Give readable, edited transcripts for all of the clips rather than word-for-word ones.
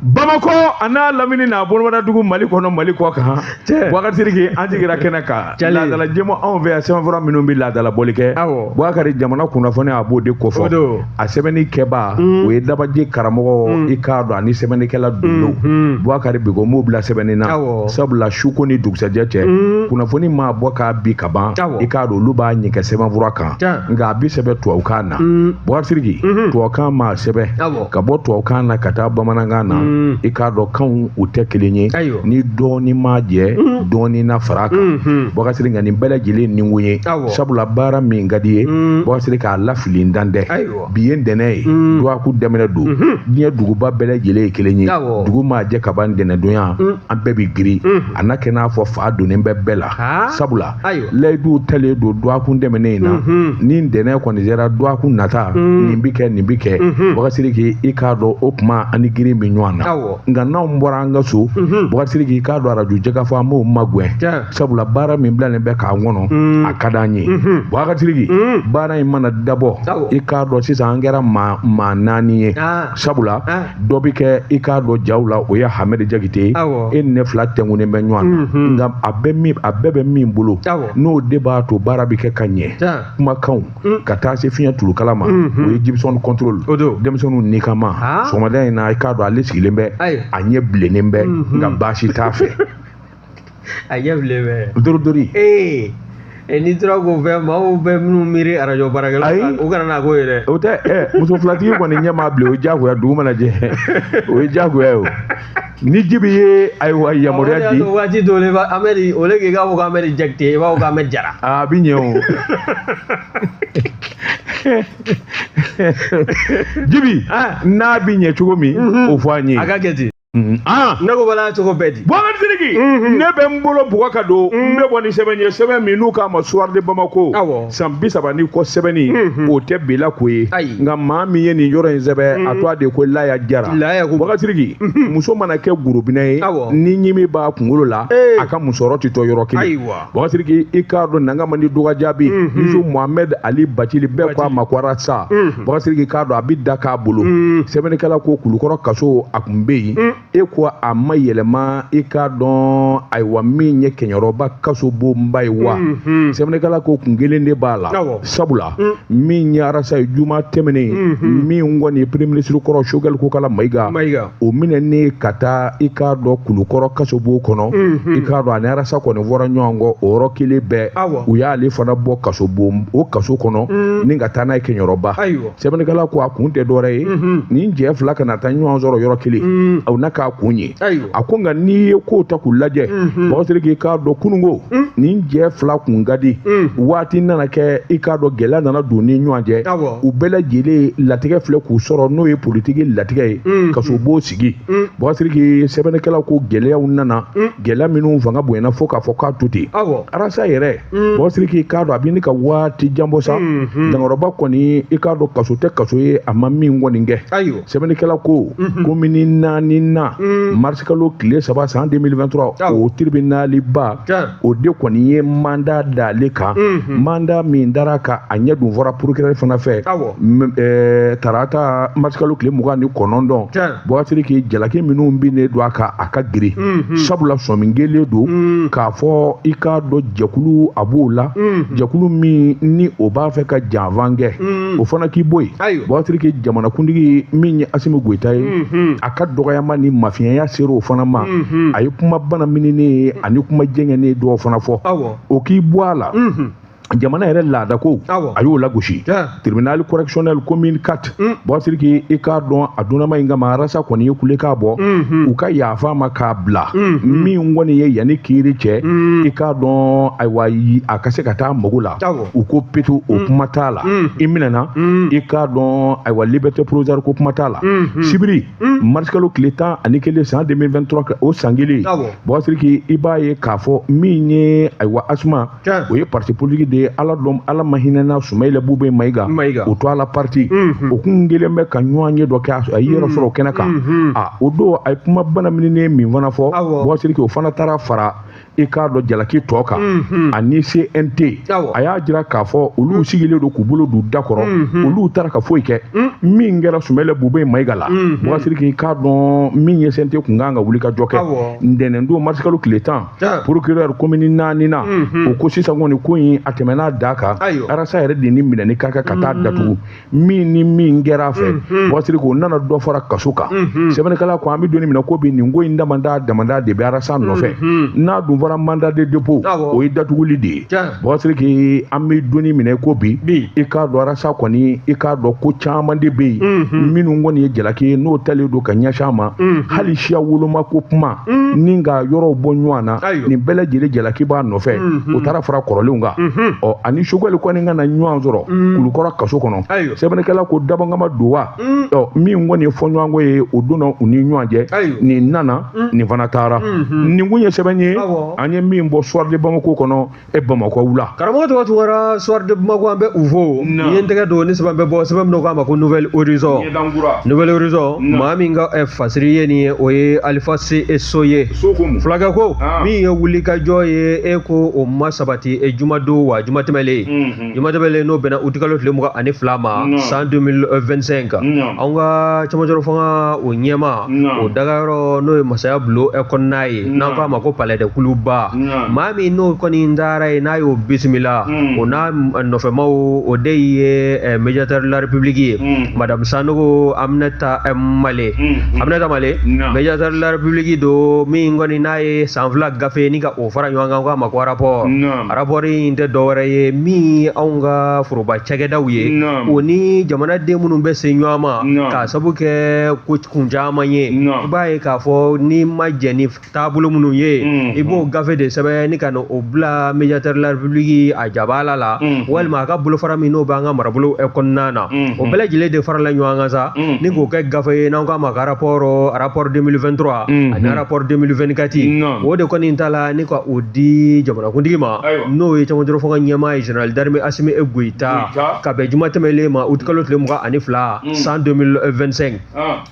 Bamakɔ a n'a lamini n'a bolomadadugu, Mali kɔnɔ, Mali kɔ kan. Cɛ. Boubacar Sidiki, an jigira kɛnɛ kan. Cali. Laadala jɛmu anw fɛ yan, sɛbɛnfura minnu bɛ laadala bɔli kɛ. Boubacar, jamana kunnafoni, a b'o de kofɔ. O don. A sɛbɛnni kɛba, o ye dabaji karamɔgɔ, i k'a dɔn, ani sɛbɛnnikɛla dundo. Boubacar, Bigo m'o bila sɛbɛnni na. Sabula suko ni dugusɛjɛ cɛ, kunnafoni maa bɔ k'a bi ka ban, i k'a dɔn, olu b'a ɲɛkɛ sɛbɛnfura kan. Nka a bi sɛbɛn tubabukan na. Boubacar Sidiki, tubabukan maa sɛbɛn ka bɔ tubabukan na ka taa bamanankan na, i k'a dɔn, kanw u tɛ kelen ye. Ni dɔɔni ma jɛ, dɔɔni na fara a kan. Boubacar Sidiki, nka nin bɛɛ lajɛlen ni kun ye, sabula baara min ka di ye, Boubacar Sidiki, k'a lafili dan tɛ. Bi ye ntɛnɛn ye, dɔgɔkun daminɛ don. Diɲɛ duguba bɛɛ lajɛlen ye kelen ye. Dugu maa jɛ ka ban, ntɛnɛndonya, an bɛɛ bi girin. A na kɛ n'a fɔ fa donnen bɛ bɛɛ la, sabula layiduw talen don dɔgɔkun tɛmɛnen in na. Ni ntɛnɛn kɔni sera, dɔgɔkun nata, nin bi kɛ, nin bi kɛ. Boubacar Sidiki, i k'a dɔn, o tuma ani girin bɛ ɲɔgɔn na. Nka n'anw bɔra an ka so, Boubacar Sidiki, i k'a dɔn, arajo jɛkafɔ, an b'o magɛn, sabula baara min bilalen bɛ k'an kɔnɔ, a ka d'an ye. Boubacar Sidiki, baara in mana dabɔ, i k'a dɔn, sisan an kɛra maa naani ye, sabula dɔ bɛ kɛ, i k'a dɔn, jaw la, o ye Hamɛdi Jakite ye. E ni ne fila tɛnkunnen bɛ ɲɔgɔn na, nka a bɛ min, a bɛɛ bɛ min bolo, n'o de b'a to baara bɛ kɛ ka ɲɛ, kumakanw ka taa se fiɲɛ tulukala ma, o ye Gibson contrôle, denmisɛnninw ni kama. Sɔgɔmada in na, i k'a dɔn, ale sigilen bɛ, a ɲɛ bilennen bɛ, nka baasi t'a fɛ. A ɲɛ bilen bɛ. Dorodori. Ee, n'i tora k'o fɛ, maaw bɛ minnu miiri arajo baarakɛlaw, Ayi. u kana n'a ko ye dɛ. O tɛ ɛ, muso filatigi kɔni ɲɛ maa bilen, o ye diyagoya. Dugu mana jɛ, o ye diyagoya ye. O ni Jibi ye, ayiwa, yamaruya di. Waati dɔw la, i b'a Amɛdi, au lieu que i k'a fɔ ko Amɛdi Jakite, i b'a fɔ ko Amɛdi Jara. A bi ɲɛ o. Jibi, n'a bi ɲɛ cogo min, o fɔ an ye. A ka kɛ ten. Ne ko bala cogo bɛɛ di. Boubacar Sidiki, ne bɛ n bolo bugɔ ka don, n bɛ bɔ ni sɛbɛn ye, sɛbɛn min n'u k'a ma Soir de Bamako. San 30 ni kɔ sɛbɛnni, o tɛ bila ko ye. Nka maa min ye nin yɔrɔ in sɛbɛn, a tɔgɔ de ko Laya Jara. Laya ko. Boubacar Sidiki, muso mana kɛ gorobinɛ ye, ni ɲimi b'a kunkolo la, a ka musɔrɔ tɛ to yɔrɔ kelen. Boubacar Sidiki, i k'a dɔn, nanga man di dɔgɔ jaabi. Muso Mohamed Ali Bacili, bɛɛ ko a ma ko Arasa. Boubacar Sidiki, k'a dɔn, a bɛ da k'a bolo. Sɛbɛnnikɛla ko Kulukɔrɔ kaso, a kun bɛ yen. E ko a ma yɛlɛma, i k'a dɔn, ayiwa, min ye Kɛɲɛrɔba kaso bonba ye wa. Sɛbɛnnikɛla ko kun kelen de b'a la, sabula min ye Arasa ye, juma tɛmɛnen min kɔni ye, premier ministre kɔrɔ Choguel Kokala Mayiga, o minɛnen ka taa, i k'a dɔn, Kulukɔrɔ kaso bon kɔnɔ, i k'a dɔn, ani Arasa kɔni fɔra ɲɔgɔn kɔ o yɔrɔ kelen bɛɛ. U y'ale fana bɔ kaso bon o kaso kɔnɔ ni ka taa n'a ye Kɛɲɛrɔba. Sɛbɛnnikɛla ko a kun tɛ dɔwɛrɛ ye, nin cɛ fila kana taa ɲɔgɔn sɔrɔ yɔrɔ kelen, aw na k'a kun ye. A ko nka n'i ye kow ta k'u lajɛ, Boubacar Sidiki, k'a dɔn, kununko nin cɛ fila kun ka di. Waati nana kɛ, i k'a dɔn, gɛlɛya nana don ni ɲɔgɔn cɛ. U bɛɛ lajɛlen latigɛ filɛ k'u sɔrɔ, n'o ye politiki latigɛ ye, kaso b'o sigi. Boubacar Sidiki, sɛbɛnnikɛla ko gɛlɛyaw nana, gɛlɛya minnu fanga bonyana fo k'a fɔ k'a to ten. Arasa yɛrɛ, Boubacar Sidiki, k'a dɔn, a bɛ ne ka waati jan bɔ sa. Dankɔrɔba kɔni, i k'a dɔn, kaso tɛ kaso ye, a ma min kɔni kɛ. Sɛbɛnnikɛla ko komini naani na, marisikalo tile 3 san 2023, o tiribinaliba o de kɔni ye mandat d'ale kan. Mandat min dara kan, a ɲɛ dun fɔra procureur fana fɛ tarata marisikalo tile 29. Boubacar Sidiki, jalaki minnu binnen don a kan, a ka girin, sabula sɔmi kelen don k'a fɔ, i k'a dɔn, jɛkulu a b'o la, jɛkulu min ni o b'a fɛ ka janfan kɛ, o fana k'i bɔ yen. Boubacar Sidiki, jamanakuntigi min ye Asimi Goyita ye, a ka dɔgɔyama ni mafiɲɛya sera o fana ma. A ye kuma bana mininen ani kuma jɛngɛnnen dɔw fana fɔ, o k'i bɔ a la. Jamana yɛrɛ laada ko, a y'o lagosi. Tribunal correctionnel commune 4, Boubacar Sidiki, i k'a dɔn, a dunnama in kama, Arasa kɔni ye kulekan bɔ, u ka yafa ma k'a bila. Min kɔni ye yanni kiiri cɛ, i k'a dɔn, ayiwa, a ka se ka taa mago la. U ko petu, o kuma t'a la. I minɛna, i k'a dɔn, ayiwa, liberté provisoire ko kuma t'a la. Sibiri marisikalo tile 11 san 2023, o san kelen, Boubacar Sidiki, i b'a ye k'a fɔ min ye, ayiwa, Asuma, o ye parti politique de ye. Ala dɔn, Ala ma hinɛna Sumayila Bube Mayiga, o to ala parti, o kun kelen bɛ ka ɲɔgɔn ye dɔ kɛ, a y'i yɛrɛ sɔrɔ kɛnɛ kan. A o don, a ye kuma bana mininen min fana fɔ, Boubacar Sidiki, o fana taara fara I k'a dɔn jalaki tɔ kan ani CNT, a y'a jira k'a fɔ olu sigilen don k'u bolo don da kɔrɔ, olu taara ka foyi kɛ min kɛra Sumɛlɛ Bube Mayiga la. Bubakari Sidiki, i k'a dɔn min ye CNT kun kan ka wuli ka jɔ kɛ ntɛnɛn don marisikalo tile 10, procureur commune naani na, o ko sisan kɔni ko in a tɛmɛna da kan, Arasa yɛrɛ de ni minɛni ka kan ka taa datugu. Min ni min kɛra a fɛ, Bubakari Sidiki, o nana dɔ fara kaso kan. Sɛbɛnnikɛla ko an bɛ don min na ko bi, nin ko in damada damada de bɛ Arasa nɔfɛ. N'a dun fɔra mandat de dépôt, o ye datuguli de ye. Bubakari Sidiki, an bɛ don min na ko bi, i k'a dɔn Arasa kɔni, i k'a dɔn ko caman de bɛ yen minnu kɔni ye jalaki ye n'o talen don ka ɲɛsin a ma, hali siya woloma ko kuma ni ka yɔrɔw bɔ ɲɔgɔn na, nin bɛɛ lajɛlen jalaki b'a nɔfɛ. O taara fara kɔrɔlenw kan. Ɔ ani Sogɛli kɔni ka na ɲɔgɔn sɔrɔ Kulukɔrɔ kaso kɔnɔ. Sɛbɛnnikɛla ko dabɔnkama don wa? Ɔ min kɔni ye fɔɲɔgɔnkɔ ye o donna u ni ɲɔgɔn cɛ, nin nana, nin fana taara. Nin kun ye sɛbɛn ye an ye min bɔ Soir de Bamako kɔnɔ e Bamakɔ wula. Karamɔgɔ tɔgɔ Tunkara, Soir de Bamako, an bɛ u fo. Ni ye n tɛgɛ don ni sɛbɛn bɛ bɔ, sɛbɛn min k'a ma ko Nouvel Horizon. Nouvel Horizon, maa min ka fasiri ye nin ye, o ye Alifa C So ye. Fulakɛ ko min ye wulikajɔ ye, e ko o ma sabati e jumadon wa juma tɛmɛlen, juma tɛmɛlen n'o bɛnna utikalo tile 22 ma san 2025, anw ka cɛmancɛrɔ fanga o ɲɛmaa o dagayɔrɔ n'o ye masaya bulon kɔnɔna ye, n'an k'a ma ko palais de Kuluba, maa min n'o kɔni taara yen n'a y'o bisimila, o n'a nɔfɛmaw, o de ye médiateur de la République ye, madame Sanogo Aminata Male. Aminata Male, médiateur de la République don, min kɔni n'a ye san 2 gafe ni ka o fara ɲɔgɔn kan, k'a ma ko rapport. Rapport in tɛ dɔwɛrɛ ye min ye anw ka foroba cakɛdaw ye, o ni jamanaden minnu bɛ se ɲɔgɔn ma k'a sabu kɛ ko kun caman ye. I b'a ye k'a fɔ n'i ma jɛn ni taabolo minnu ye, i b'o gafe de sɛbɛn ni ka na o bila médiateur de la République a jabala la, walima a ka bolofara min n'o b'an ka marabolo kɔnɔna na. O bɛɛ lajɛlen de farala ɲɔgɔn kan sa ni k'o kɛ gafe ye n'an k'a ma ko rapport 2023 ani rapport 2024. O de kɔni ta la ni ka o di jamanakuntigi ma, n'o ye cɛmancɛrɔ fanga ɲɛmaa ye, général d'armée Assimi Goïta, ka bɛn juma tɛmɛlen ma utikalo tile 22 san 2025.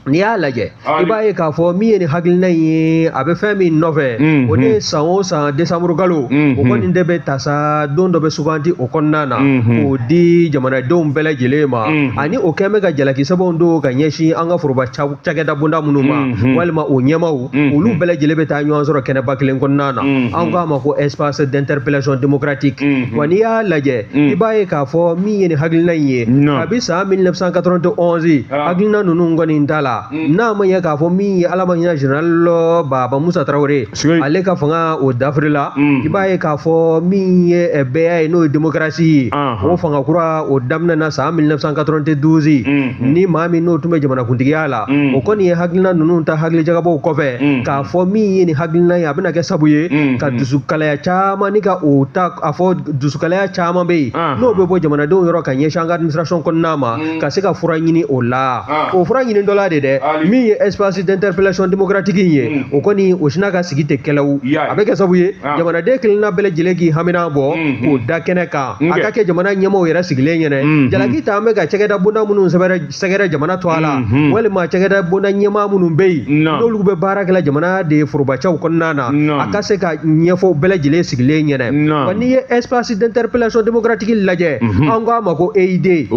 N'i y'a lajɛ, i b'a ye k'a fɔ min ye nin hakilina in ye, a bɛ fɛn min nɔfɛ, o de ye san o san décembre kalo o kɔni de bɛ ta sa, don dɔ bɛ suganti o kɔnɔna na k'o di jamanadenw bɛɛ lajɛlen ma, ani o kɛn bɛ ka jalaki sɛbɛnw don ka ɲɛsin an ka foroba cakɛda bonda minnu ma, walima o ɲɛmaaw, olu bɛɛ lajɛlen bɛ taa ɲɔgɔn sɔrɔ kɛnɛba kelen kɔnɔna na, an k'a ma ko espace d'interpellation démocratique. Wa n'i y'a lajɛ, i b'a ye k'a fɔ min ye nin hakilina in ye, kabi san 1991 hakilina ninnu kɔni t'a la, n'a ma ɲɛ k'a fɔ min ye Ala ma hinɛ général Baba Musa Tarawele, ale ka fanga o dafirila, i b'a ye k'a fɔ min ye bɛɛ ye n'o ye démocratie ye, o fanga kura o daminɛna san 1992, ni maa min n'o tun bɛ jamanakuntigiya la, o kɔni ye hakilina ninnu ta hakilijagabɔw kɔfɛ k'a fɔ min ye nin hakilina ye, a bɛna kɛ sabu ye ka dusukalaya caman ni ka o ta a fɔ dusukalaya caman bɛ yen n'o bɛ bɔ jamanadenw yɔrɔ ka ɲɛsin an ka administration kɔnɔna ma, ka se ka fura ɲini o la. O fura ɲini dɔ la de dɛ, min ye espace d'interpellation démocratique in ye, o kɔni o sina ka sigi tɛ kɛlɛw, a bɛ kɛ sabu ye jamanaden kelenna bɛɛ lajɛlen k'i hamina bɔ k'o da kɛnɛ kan, a ka kɛ jamana ɲɛmaaw yɛrɛ sigilen ɲɛnɛ. Jalaki ta an bɛ ka cakɛda bonda minnu sɛgɛrɛ jamana to a la, walima cakɛda bonda ɲɛmaa minnu bɛ yen n'olu bɛ baara kɛla jamana de forobacɛw kɔnɔna na, a ka se ka ɲɛfɔ bɛɛ lajɛlen sigilen ɲɛnɛ. Wa n'i ye espace d'interpellation démocratique lajɛ, an k'a ma ko EID,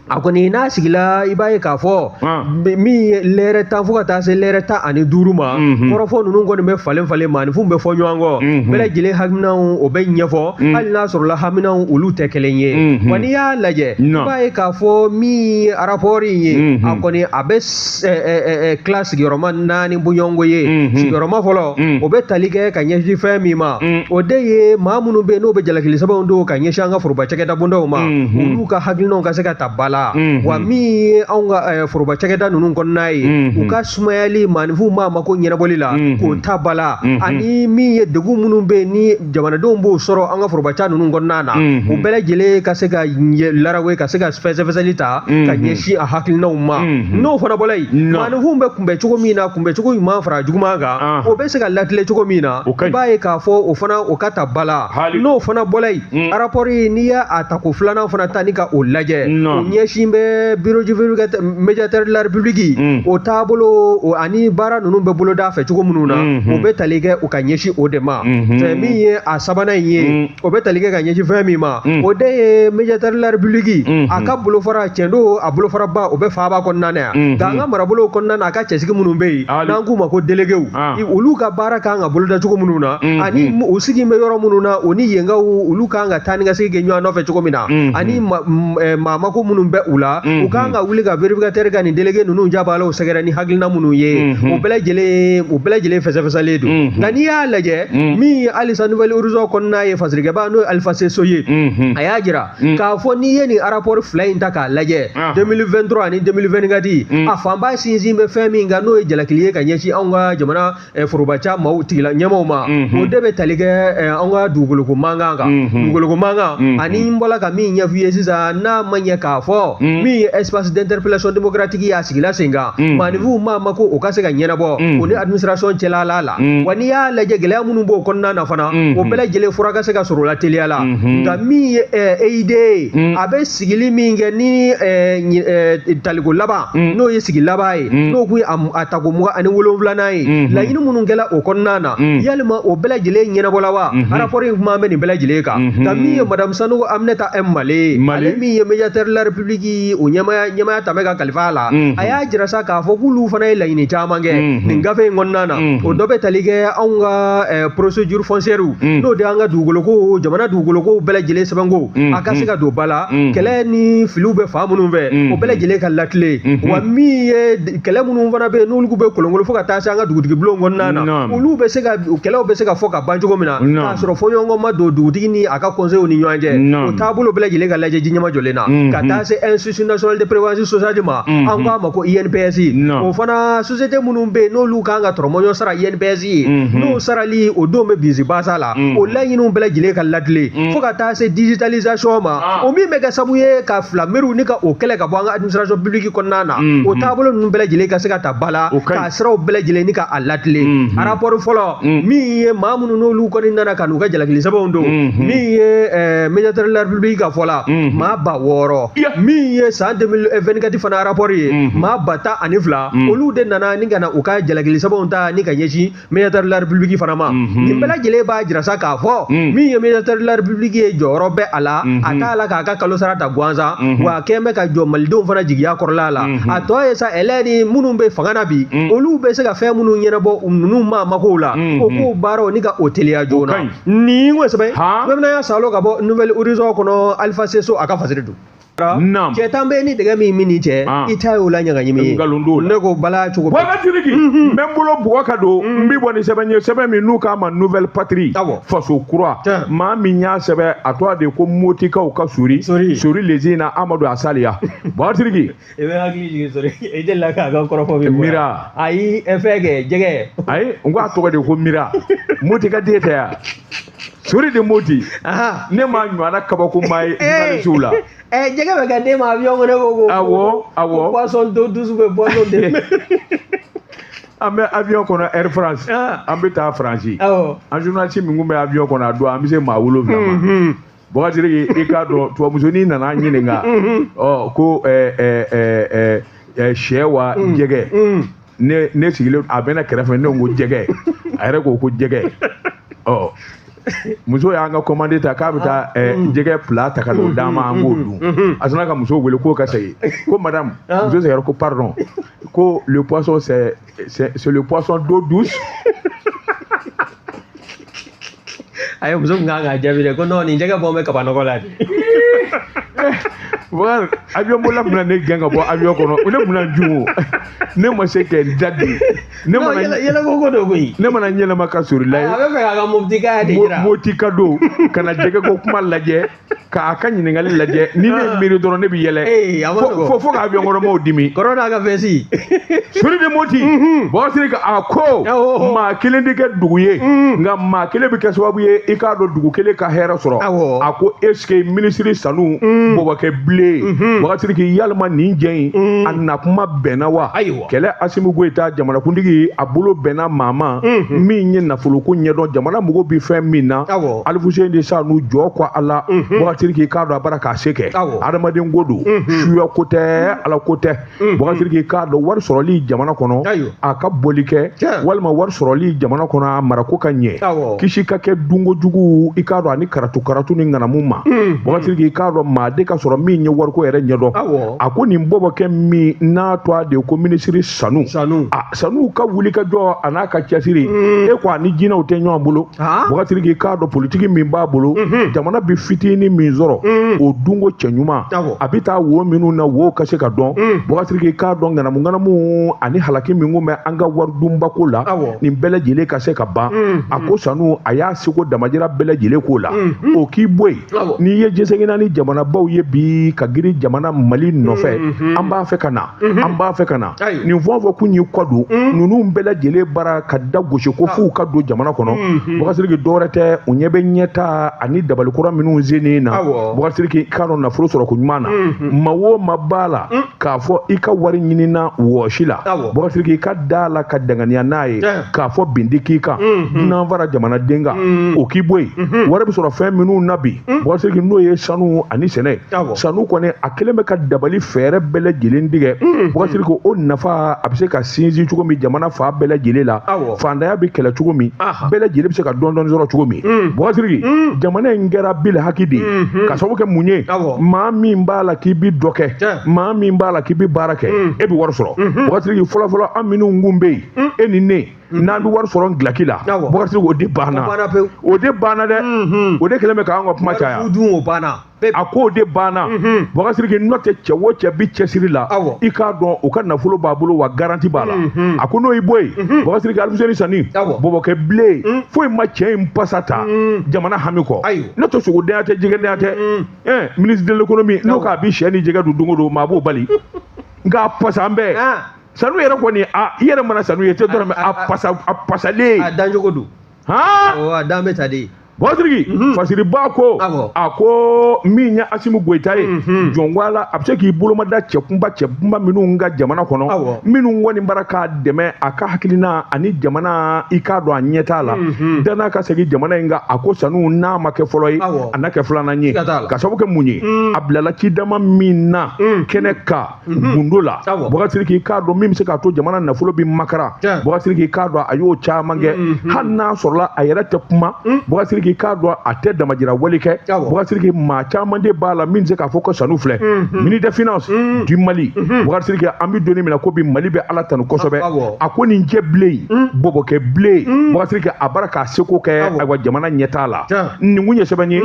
a kɔni n'a sigila, i b'a ye k'a fɔ min ye lɛrɛ 10 fo ka taa se lɛrɛ 15 ma, kɔrɔfɔ ninnu kɔni bɛ falen falen, maaninfinw bɛ fɔ ɲɔgɔn kɔ, bɛɛ lajɛlen haminaw o bɛ ɲɛfɔ, hali n'a sɔrɔla haminaw olu tɛ kelen ye. Wa n'i y'a lajɛ, i b'a ye k'a fɔ min ye rapport in ye, a kɔni a bɛ tila sigiyɔrɔma 4 bɔɲɔgɔnko ye. Sigiyɔrɔma fɔlɔ, o bɛ tali kɛ ka ɲɛsin fɛn min ma, o de ye maa minnu bɛ yen n'o bɛ jalakili sɛbɛnw don ka ɲɛsin an ka foroba cakɛda bondaw ma, olu ka hakilinaw ka se ka ta ba la. Wa min ye anw ka foroba cakɛda ninnu kɔnɔna ye, u ka sumayali maaninfinw b'a mako ɲɛnabɔli la k'o ta ba la, ani min ye degun minnu bɛ yen ni jamanadenw b'o sɔrɔ an ka foroba ca ninnu kɔnɔna na, o bɛɛ lajɛlen ka se ka larawe, ka se ka fɛsɛfɛsɛli ta ka ɲɛsin a hakilinaw ma. N'o fana bɔra yen, maaninfinw bɛ kunbɛn cogo min na, kunbɛncogo ɲuman fara juguman kan, o bɛ se ka latilen cogo min na, i b'a ye k'a fɔ o fana o ka ta ba la. N'o fana bɔra yen, rapport n'i y'a ta ko filanan fana ta ni ka o lajɛ, o ɲɛsin bɛ bureau du médiateur de la République, o taabolo ani baara ninnu bɛ boloda fɛ cogo minnu na, o bɛ tali kɛ u ka ɲɛsin o de de ma. Min ye a sabanan in ye, o bɛ tali kɛ ka ɲɛsin fɛn min ma, o de ye médiateur de la République a ka bolofara. Tiɲɛ don, a bolofaraba o bɛ faaba kɔnɔna na yan, nka an ka marabolow kɔnɔna na, a ka cɛsigi minnu bɛ yen, n'an k'u ma ko déléguéw, olu ka baara kan ka boloda cogo minnu na, ani u sigi bɛ yɔrɔ minnu na, o ni yenkaw olu kan ka taa ni ka segin kɛ ɲɔgɔn nɔfɛ cogo min na, ani maa mako minnu bɛ u la, u kan ka wuli ka vérificateur ka nin délégué ninnu jabalaw sɛgɛrɛ ni hakilina minnu ye, o bɛɛ lajɛlen fɛsɛfɛsɛlen don. Nka n'i y'a lajɛ, min ye halisa Nouvel Horizon kɔnɔna ye, fasirikɛba n'o ye Alpha C Sow ye, a y'a jira k'a fɔ n'i ye nin rapport fila in ta k'a lajɛ, 2023 ani 2024, a fanba sinsin bɛ fɛn min kan, n'o ye jalakili ye ka ɲɛsin anw ka jamana forobaca maaw tigila ɲɛmaaw ma, o de bɛ tali kɛ anw ka dugukoloko mankan kan, dugukoloko mankan. Ani n bɔla ka min ɲɛf'i ye sisan, n'a ma ɲɛ k'a fɔ min ye espace d'interpellation démocratique y'a sigila sen kan, maaninfinw maa ma ko o ka se ka ɲɛnabɔ o ni administration cɛla la. Wa n'i y'a lajɛ, gɛlɛya minnu b'o kɔnɔna na fana, o bɛɛ lajɛlen fura ka se ka sɔrɔ o la teliya la. Nka min ye EID ye, a bɛ sigili min kɛ ni taliko laban, n'o ye sigi laban ye, n'o kun ye a tako 27nan ye, laɲini minnu kɛla o kɔnɔna na, yalima o bɛɛ lajɛlen ɲɛnabɔla wa? Rapport in kuma bɛ nin bɛɛ lajɛlen kan. Nka min ye madame Sanogo Aminata M Male, ale min ye médiateur de la République, o ɲɛmaya ta bɛ ka kalifa a la, a y'a jira sa k'a fɔ k'olu fana ye laɲini caman kɛ nin gafe in kɔnɔna na. O dɔ bɛ tali kɛ anw ka procédure foncière, n'o de y'an ka dugukoloko, jamana dugukoloko bɛɛ lajɛlen sɛbɛnko, a ka se ka don ba la, kɛlɛ ni filiw bɛ fan minnu fɛ, o bɛɛ lajɛlen ka latilen. Wa min ye kɛlɛ minnu fana bɛ yen, n'olu bɛ kolonkolon fo ka taa se an ka dugutigi bulon kɔnɔna na, olu bɛ se ka kɛlɛw bɛ se ka fɔ ka ban cogo min na, k'a sɔrɔ fɔɲɔgɔnkɔ ma don dugutigi ni a ka conseil ni ɲɔgɔn cɛ, o taabolo bɛɛ lajɛlen ka lajɛ ji ɲɛma jɔlen na, ka taa se Institut national de prévoyance sociale ma, an k'a ma ko INPS. O fana, société minnu bɛ yen, n'olu kan ka tɔrɔmɔɲɔ sara INPS ye, n'o sarali o don bɛ bisi basa la, o laɲiniw bɛɛ lajɛlen ka latilen, fo ka taa se digitalisation ma, o min bɛ kɛ sababu ye ka filameriw ni ka o kɛlɛ ka bɔ an ka administration publique kɔnɔna na, o taabolo ninnu bɛɛ lajɛlen ka se ka ta ba la, k'a siraw bɛɛ lajɛlen ni ka a latilen. A rapport fɔlɔ, min ye maa minnu n'olu kɔni nana ka n'u ka jalakili sɛbɛnw don, min ye médiateur de la République ka fɔ la, maa 6000, min ye san 2024 fana rapport ye, maa 12,000, olu de nana ni ka na u ka jalakili sɛbɛnw ta ni ka ɲɛsin médiateur de la République fana ma. Nin bɛɛ lajɛlen b'a jira sa k'a fɔ min ye médiateur de la République ye, jɔyɔrɔ bɛ a la, a t'a la k'a ka kalo sara ta gansan, wa a kɛn bɛ ka jɔ malidenw fana jigiya kɔrɔla la. A tɔ ye sa, ɛlɛ ni minnu bɛ fanga na bi, olu bɛ se ka fɛn minnu ɲɛnabɔ ninnu maa makow la, o k'o baaraw ni ka o teliya joona. Nin ko sɛbɛn bɛɛ salo ka bɔ Nouvel Horizon kɔnɔ, Alpha C Sow a ka fasiri don. Cɛ tan bɛ ni dɛgɛ min min ni cɛ, i ta y'o la ɲagaɲimi ye. Nkalon t'o la. Ne ko bala cogo. Bɔgɔ n bɛ n bolo bugɔ ka don, n bɛ bɔ ni sɛbɛn ye, sɛbɛn min n'u k'a ma Nouvelle Patrie, faso kura. Maa min y'a sɛbɛn, a tɔgɔ de ko Motikaw ka Sori Sori Lezina Amadu Asaliya. Bɔgɔ. I bɛ hakili jigin Sori, i delila k'a ka kɔrɔfɔ min fɔ. Mira. Ayi, fɛn kɛ jɛgɛ. Ayi, n ko a tɔgɔ de ko Mira Moti ka den tɛ yan, Sori de Moti. Ne ma ɲɔgɔnna kabako maa ye journaliste la. Jɛgɛ bɛ kɛ den ma avion kɔnɔ, ko Awɔ. Poisson d'eau douce bɛ poisson de. An bɛ avion kɔnɔ, Air France, an bɛ taa Faransi. An journaliste min kun bɛ avion kɔnɔ a don, an bɛ se maa 7 ma. Bɔgɔ, i k'a dɔn, tubabumusonin nana an ɲininka ɔ ko ɛ ɛ ɛ sɛ wa jɛgɛ. Ne sigilen a bɛ ne kɛrɛfɛ, ne ko jɛgɛ, a yɛrɛ ko ko jɛgɛ. Ɔ muso y'an ka commande ta k'a bɛ taa jɛgɛ plat ta ka n'o d'an ma, an k'o dun. A sina ka muso wele k'o ka segin, ko madame. Muso seginna ko pardon, ko le poisson, c'est le poisson d'eau douce. Ayi, muso kun kan k'a jaabi dɛ ko non, nin jɛgɛ bɔ bɛ kaba nɔgɔ la de. Bakari, avion bolila bɛna ne gɛn ka bɔ avion kɔnɔ, ne bɛna jun o, ne ma se kɛ n da di ne mana yɛlɛko ko don koyi. Ne mana n yɛlɛma ka sori la ye. A bɛ fɛ k'a ka mobitikaya de jira. Moti ka don ka na jɛgɛ ko kuma lajɛ, k'a ka ɲininkali lajɛ, ni ne miiri dɔrɔn ne bɛ yɛlɛ fo ka avion kɔnɔmaw dimi. Kɔrɔ n'a ka vɛsi. Sori de Moti, Bɔgɔ a ko maa kelen tɛ kɛ dugu ye, nka maa kelen bɛ kɛ sababu ye i k'a dɔn dugu kelen ka hɛrɛ sɔrɔ. A ko est ce que minisiri Sanu Bubakɛ Bilen bilen Bubakari yalima nin jɛ in a nakuma bɛnna wa kɛlɛ Asimi Goyita jamanakuntigi a bolo bɛnna maa ma min ye nafoloko ɲɛdɔn jamana mago bɛ fɛn min na Alifuseni Sanu jɔ ko ala Bubakari k'i k'a dɔn a bara k'a se kɛ adamaden ko don suya ko tɛ ala ko tɛ Bubakari k'a dɔn wari sɔrɔli jamana kɔnɔ a ka boli kɛ walima wari sɔrɔli jamana kɔnɔ a marako ka ɲɛ kisi ka kɛ dunko jugu i k'a dɔn ani karatu karatu ni ŋanamu ma Bubakari i k'a dɔn maa de ka sɔrɔ min ye wariko yɛrɛ ɲɛdɔn a ko nin bɔbɔkɛ min n'a tɔgɔ de ko minisiri Sanu Sanu ka wuli ka jɔ a n'a ka cɛsiri e ko a ni jinɛw tɛ ɲɔgɔn bolo Bubakari k'i k'a dɔn politiki min b'a bolo jamana bɛ fitinin min sɔrɔ o dunko cɛɲuman a bɛ taa wo minnu na wo ka se ka dɔn Bubakari k'i k'a dɔn ŋanamu ŋanamu ani halaki min kun bɛ an ka waridunbako la nin bɛɛ lajɛlen ka se ka ban a ko Sanu a y'a seko damajira bɛɛ lajɛlen k'o la o k'i bɔ yen n'i ye diɲɛ naani jamanabaw ye bi ka girin jamana Mali nɔfɛ an b'a fɛ ka na an b'a fɛ ka na nin fɛn o fɛn kun y'i kɔ don ninnu bɛɛ lajɛlen bara ka da gosi ko f'u ka don jamana kɔnɔ Bubakari Sidiki dɔwɛrɛ tɛ u ɲɛ bɛ ɲɛta ani dabalikura minnu sennen na Bubakari Sidiki k'a dɔn nafolo sɔrɔ ko ɲuman na maa o maa b'a la k'a fɔ i ka wari ɲinina wɔsi la Bubakari Sidiki i ka da la ka danganiya n'a ye k'a fɔ bin tɛ k'i kan dunan fara jamanaden kan o k'i bɔ yen wari bɛ sɔrɔ fɛn minnu na bi Bubakari Sidiki n'o ye sanu ani sɛnɛ sanu kɔni a kɛlen bɛ ka dabali fɛɛrɛ bɛɛ lajɛlen tigɛ Bubakari Sidiki o nafa a bɛ se ka sinsin cogo min jamana fan bɛɛ lajɛlen la faantanya bɛ kɛlɛ cogo min bɛɛ lajɛlen bɛ se ka dɔɔni dɔɔni sɔrɔ cogo min Bubakari Sidiki jamana in kɛra bil haki de ye ka sababu kɛ mun ye maa min b'a la k'i bi dɔ kɛ maa min b'a la k'i bi baara kɛ e bɛ wari sɔrɔ Bubakari Sidiki fɔlɔfɔlɔ an minnu kun bɛ yen e ni ne n'an bɛ wari sɔrɔ gilaki la Bubakari Sidiki o de banna o de banna dɛ o de kɛlen bɛ k'an ka kuma caya a ko o de banna Bubakari Sidiki n'o tɛ cɛ o cɛ bi cɛsiri la i k'a dɔn o ka nafolo b'a bolo wa garanti b'a la a ko n'o y'i bɔ yen Bubakari Sidiki Alifuseni Sani bɔbɔkɛ bilen foyi ma cɛ in pasa ta jamana hami kɔ n'o tɛ sogodenya tɛ jɛgɛdenya tɛ ministre de l'économie n'o k'a bi sɛ ni jɛgɛ dun don o don maa b'o bali nka a pasa an bɛɛ sanu yɛrɛ kɔni a i yɛrɛ mana sanu ye tɛ dɔrɔn a pasa a pasalen a dancogo don a dan bɛ ta de Bubakari Sidiki fasiriba ko a ko min ye Asimi Goyita ye jɔn ko ala a bɛ se k'i bolomada cɛkunba cɛkunba minnu ka jamana kɔnɔ minnu kɔni bara k'a dɛmɛ a ka hakilina ani jamana i k'a dɔn a ɲɛtaa la danna ka segin jamana in kan a ko sanu n'a ma kɛ fɔlɔ ye a na kɛ filanan ye ka sababu kɛ mun ye a bilala cidama min na kɛnɛ kan gundo la Bubakari Sidiki k'a dɔn min bɛ se k'a to jamana nafolo bɛ makara Bubakari Sidiki k'a dɔn a y'o caman kɛ hali n'a sɔrɔla a yɛrɛ tɛ kuma Bubakari Sidiki k'a dɔn a tɛ damajira wale kɛ Bubakari Sidiki maa caman de b'a la min bɛ se k'a fɔ ko sanu filɛ ministre des finances du Mali Bubakari Sidiki an bɛ don min na ko bi Mali bɛ Ala tanu kosɛbɛ a ko nin cɛ bilen bɔbɔkɛ bilen Bubakari Sidiki a bara k'a seko kɛ ayiwa jamana ɲɛtaa la nin kun ye sɛbɛn ye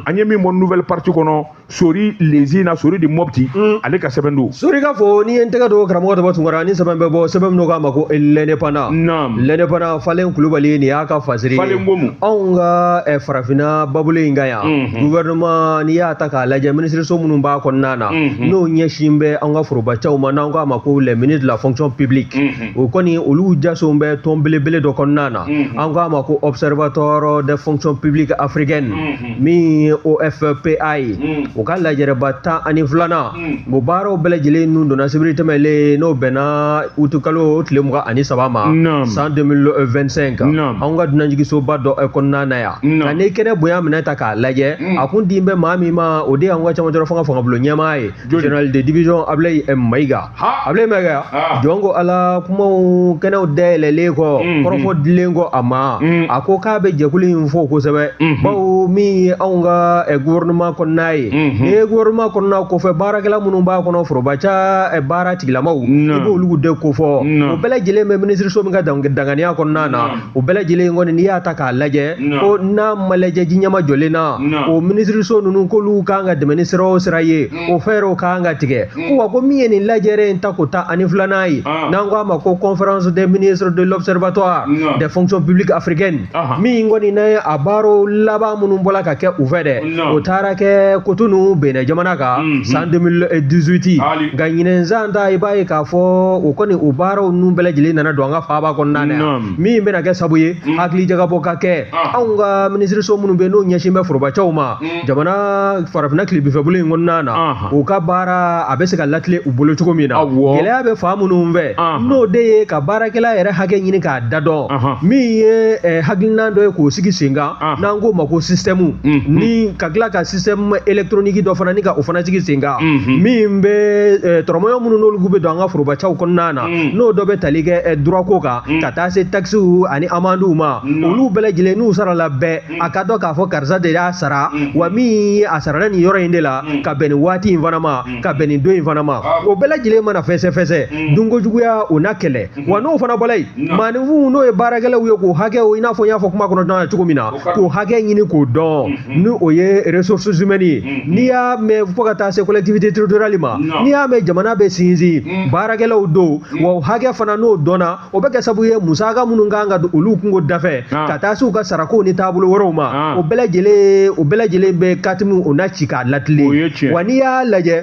an ye min bɔ nouvelle partie kɔnɔ Sori lezi na Sori de Mopti ale ka sɛbɛn don Sori ka fɔ n'i ye n tɛgɛ don karamɔgɔ Daba Tunkara ni sɛbɛn bɛ bɔ sɛbɛn min k'a ma ko l'indépendant l'indépendant Falen Kulubali nin y'a ka fasiri ye anw ka farafinna babule in kan yan gouvernement n'i y'a ta k'a lajɛ minisiriso minnu b'a kɔnɔna na n'o ɲɛsin bɛ an ka forobacɛw ma n'an k'a ma ko les ministres de la fonction publique o kɔni olu jasow bɛ tɔn belebele dɔ kɔnɔna na an k'a ma ko observatoire des fonctions publiques africaines min ye OFPA ye u ka lajɛrɛba 12nan o baaraw bɛɛ lajɛlen nun donna sibiri tɛmɛlen n'o bɛnna utukalo tile 23 ma san 2025 anw ka dunanjiginsoba dɔ kɔnɔna na yan nka n'i kɛnɛ bonya minɛ ta k'a lajɛ a kun din bɛ maa min ma o de y'anw ka cɛmancɛ fanga fangabulon ɲɛmaa ye général de division Ablaye Mayiga Ablaye Mayiga jɔn ko ala kumaw kɛnɛw dayɛlɛlen kɔ kɔrɔfɔ dilen kɔ a ma a ko k'a bɛ jɛkulu in fo kosɛbɛ bawo min ye anw ka gouvernement kɔnɔna ye n'i ye gouvernement kɔnɔna kofɔ baarakɛla minnu b'a kɔnɔ forobaca baara tigilamaw i b'olu de kofɔ o bɛɛ lajɛlen bɛ minisiriso min ka danganiya kɔnɔna na o bɛɛ lajɛlen kɔni n'i y'a ta k'a lajɛ ko n'a ma lajɛ ji ɲɛma jɔlen na o minisiriso ninnu k'olu kan ka dɛmɛ ni sira o sira ye o fɛɛrɛw kan ka tigɛ ko wa ko min ye nin lajɛrɛ in ta ko 12nan ye n'an ko a ma ko conférence des ministres de l'observatoire des fonctions publiques africaines min kɔni n'a ye a baaraw laban minnu bɔla ka kɛ u fɛ dɛ o taara kɛ Cotonou Benin jamana kan san 2018 nka ɲinɛn san ta i b'a ye k'a fɔ o kɔni o baaraw ninnu bɛɛ lajɛlen nana don an ka faaba kɔnɔna na yan min bɛna kɛ sabu ye hakilijagabɔ ka kɛ anw ka minisiriso minnu bɛ n'o ɲɛsin bɛ forobacɛw ma jamana farafinna tilebinfɛbolo in kɔnɔna na, u ka baara a bɛ se ka latilen u bolo cogo min na. Gɛlɛya bɛ fan minnu fɛ, n'o de ye ka baarakɛla yɛrɛ hakɛ ɲini k'a da dɔn, min ye hakilina dɔ ye k'o sigi sen kan, n'an k'o ma ko système, ni ka tila ka système électronique dɔ fana ni ka o fana sigi sen kan, min bɛ tɔrɔmɔɲɔ minnu n'olu bɛ don an ka forobacɛw kɔnɔna na, n'o dɔ bɛ tali kɛ droit ko kan, ka taa se taxes ani amendes ma, olu bɛɛ lajɛlen n'u sarala bɛɛ, a ka dɔn k'a fɔ karisa de y'a sara, wa min ye a sarala nin yɔrɔ in de la, ka bɛn nin waati in fana ma, ka bɛn nin don in fana ma. O bɛɛ lajɛlen mana fɛsɛfɛsɛ, dunkojuguya o na kɛlɛ. Wa n'o fana bɔra yen, maaninfinw n'o ye baarakɛlaw ye, k'o hakɛ, i n'a fɔ n y'a fɔ kuma kɔnɔ cogo min na, k'o hakɛ ɲini k'o dɔn, ni o ye ressources humaines ye. N'i y'a mɛn fo ka taa se collectivité territoriale ma, n'i y'a mɛn jamana bɛ sinsin, baarakɛlaw don. Wa o hakɛ fana n'o dɔnna, o bɛ kɛ sababu ye musaka minnu kan ka don olu kungo dafɛ, ka taa se u ka sarakow ni taabolo wɛrɛw ma, o bɛɛ lajɛlen bɛ katimu o na ci k'a latilen. Wa n'i y'a lajɛ,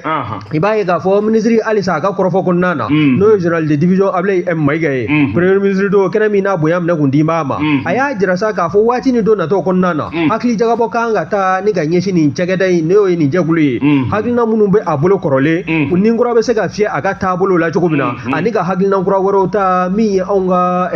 i b'a ye k'a fɔ minisiri halisa a ka kɔrɔfɔ kɔnɔna na, n'o ye général de division Ablaye M Mayiga ye, premier ministre don kɛnɛ min n'a bonya minɛ kun di b'a ma, a y'a jira sa k'a fɔ waati ni don natɔ kɔnɔna na, hakili jagabɔ kan ka taa ni ka ɲɛsin nin cakɛda in, n'o ye nin jɛkulu ye, hakilina minnu bɛ a bolo kɔrɔlen, ni kura bɛ se ka fiyɛ a ka taabolo la cogo min na, ani ka hakilina kura wɛrɛw ta, min ye anw ka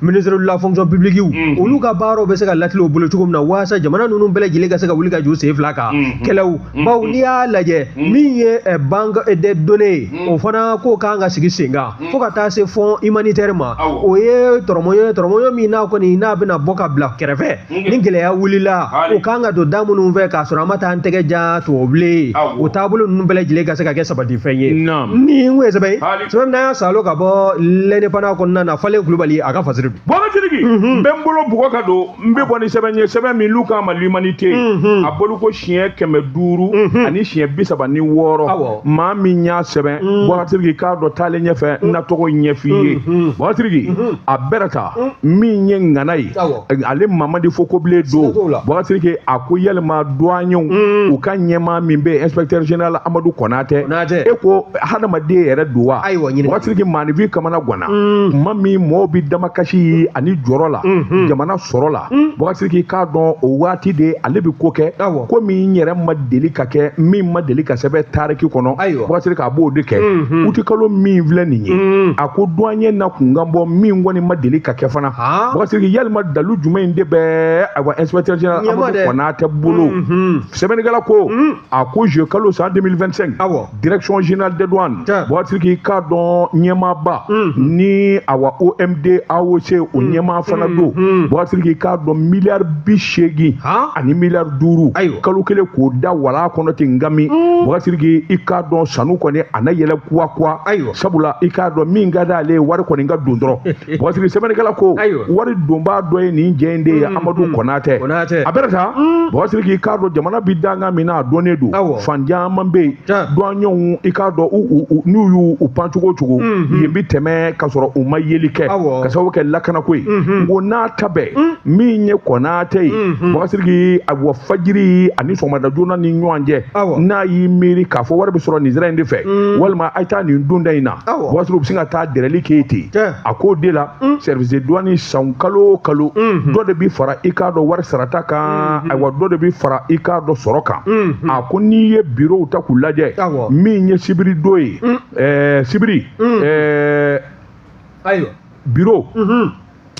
ministre de la fonction publique, olu ka baaraw bɛ se ka latilen o bolo cogo min na, walasa jamana ninnu bɛɛ lajɛlen ka se ka wuli ka jɔ sen fila kan kɛlɛw. Bawo n'i y'a lajɛ, min ye banque des données ye, o fana ko kan ka sigi sen kan, fo ka taa se fonds humanitaire ma. O ye tɔrɔmɔɲɔ min n'a kɔni n'a bɛna bɔ ka bila kɛrɛfɛ ni gɛlɛya wulila, o kan ka don da minnu fɛ k'a sɔrɔ an ma taa an tɛgɛ jan tubabubilen, o taabolo ninnu bɛɛ lajɛlen ka se ka kɛ sabatifɛn ye. Ni n kun ye sɛbɛn ye, sɛbɛn min n'an y'a salo ka bɔ l'Indépendant kɔnɔna na, Falen Kulubali a ka fasiri don. Bɔbɔ Sidiki, n bɛ n bolo bugɔ ka don, n bɛ bɔ ni sɛbɛn ye, sɛbɛn min n'u k'a ma l'Humanité, a bolo ko siɲɛ 536, maa min y'a sɛbɛn, Bɔbɔ Sidiki k'a dɔn taalen ɲɛfɛ, n na tɔgɔ ɲɛf'i ye. Bɔbɔ Sidiki, a bɛrɛ ta min ye ŋana ye, ale Mamadi Fokobilen don. Bɔbɔ Sidiki, a ko yalima douaniers u ka ɲɛmaa min bɛ inspecteur général Amadu Konatɛ, e ko hadamaden yɛrɛ don wa? Bɔbɔ Sidiki, maaninfin kamana ganna kuma min mɔgɔw bɛ damakasi ani jɔrɔ la jamana sɔrɔ la, Bɔbɔ Sidiki k'a dɔn o waati de ale bɛ ko kɛ ko min yɛrɛ ma deli ka kɛ, min ma deli ka sɛbɛn tariki kɔnɔ. Bɔbɔ Sidiki, a b'o de kɛ utikalo min filɛ nin ye. A ko douanier na kunkan bɔ min kɔni ma deli ka kɛ fana. Bɔbɔ Sidiki, yalima dalu jumɛn de bɛ ayiwa inspecteur général Amadu Konatɛ bolo? Sɛbɛnnikɛla ko, a ko juillet kalo san 2025, direction générale des douanes, Bɔbɔ Sidiki k'a dɔn ɲɛmaaba ni awa OMD AOC o ɲɛmaa fana don. Bɔbɔ Sidiki k'a dɔn miliyari 80 ani miliyari 5 kalo kelen k'o da wala kɔnɔ ten ngami. Bɔbɔ Sidiki, i k'a dɔn sanu kɔni a na yɛlɛ kuwa kuwa, sabula i k'a dɔn min ka d'ale ye, wari kɔni ka don dɔrɔn. Bɔbɔ Sidiki, sɛbɛnnikɛla ko wari donbaa dɔ ye nin jɛ in de ye, Amadu Konatɛ. A bɛrɛ ta, Bɔbɔ Sidiki i k'a dɔn jamana bi dangan min na, a dɔnnen don, fan caman bɛ yen, douaniers i k'a dɔn n'u y'u pan cogo o cogo, yen bi tɛmɛ ka sɔrɔ u ma yeli kɛ, ka sababu kɛ lakanako ye. N ko n'a ta bɛɛ min ye Konatɛ ye, Bɔbɔ Sidiki, awa fajiri ani sɔgɔmada joona ni ɲɔgɔn cɛ, n'a y'i miiri k'a fɔ wari bɛ sɔrɔ nin sira in de fɛ, walima a ye taa nin donda in na, Bɔbɔ Sidiki, u bɛ sin ka taa dɛrɛli k'e ten. A k'o de la service de douane san kalo o kalo, dɔ de bi fara i k'a dɔn wari sarata kan, ayiwa dɔ de bi fara i k'a dɔn sɔrɔ kan. A ko n'i ye bureau ta k'u lajɛ, min ye sibiri don ye, sibiri ayiwa bureau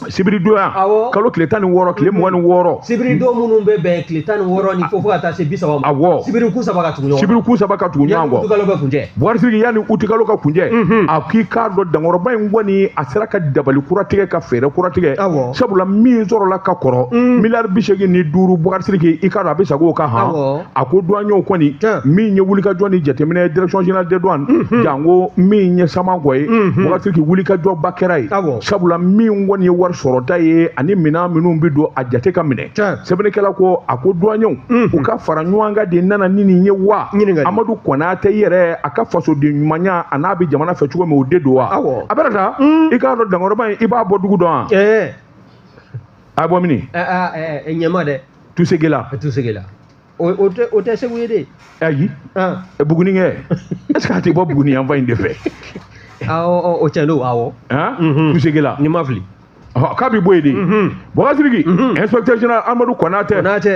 sibiri don yan, kalo tile 16, tile 26. Sibiri don minnu bɛ bɛn tile 16 ni fo ka taa se 30 ma. Awɔ. Sibiri kun saba ka tugu ɲɔgɔn kɔ. Sibiri kun saba ka tugu ɲɔgɔn kɔ. Yanni utikalo bɛ kuncɛ. Bɔbɔ Sidiki, yanni utikalo ka kuncɛ, a k'i k'a dɔn dankɔrɔba in kɔni a sera ka dabali kura tigɛ, ka fɛɛrɛ kura tigɛ. Awɔ. Sabula min sɔrɔla ka kɔrɔ miliyari 85, Bɔbɔ Sidiki, i k'a dɔn a bɛ sag'o kan han. A ko douaniers kɔni min ye wulikajɔ ni jateminɛ direction générale des douanes, janko min ye Samankɔ ye, Bɔbɔ Sidiki, wulikajɔba kɛra yen. Sabula min kɔni ye wari sɔrɔta ye ani minɛn minnu bɛ don a jate ka minɛ. Sɛbɛnnikɛla ko, a ko douaniers u ka fara ɲɔgɔn kan de nana ni nin ye wa? Amadu Konatɛ yɛrɛ a ka fasoden ɲumanya a n'a bɛ jamana fɛ cogo min, o de don wa? A bɛna taa i k'a dɔn dankɔrɔba in, i b'a bɔ dugu dɔn wa? A bɔ mini? Ɲɛma dɛ. Tusegela. Tusegela. O tɛ Segu ye de. Ayi. Buguni kɛ. Est-ce que a tɛ bɔ Buguni yanfan in de fɛ? Awɔ, o tiɲɛ don, awɔ. Tusegela. Ni ma fili. K'a bɛ bɔ yen de. Boubacar Sidiki, inspecteur général Amadou Konate,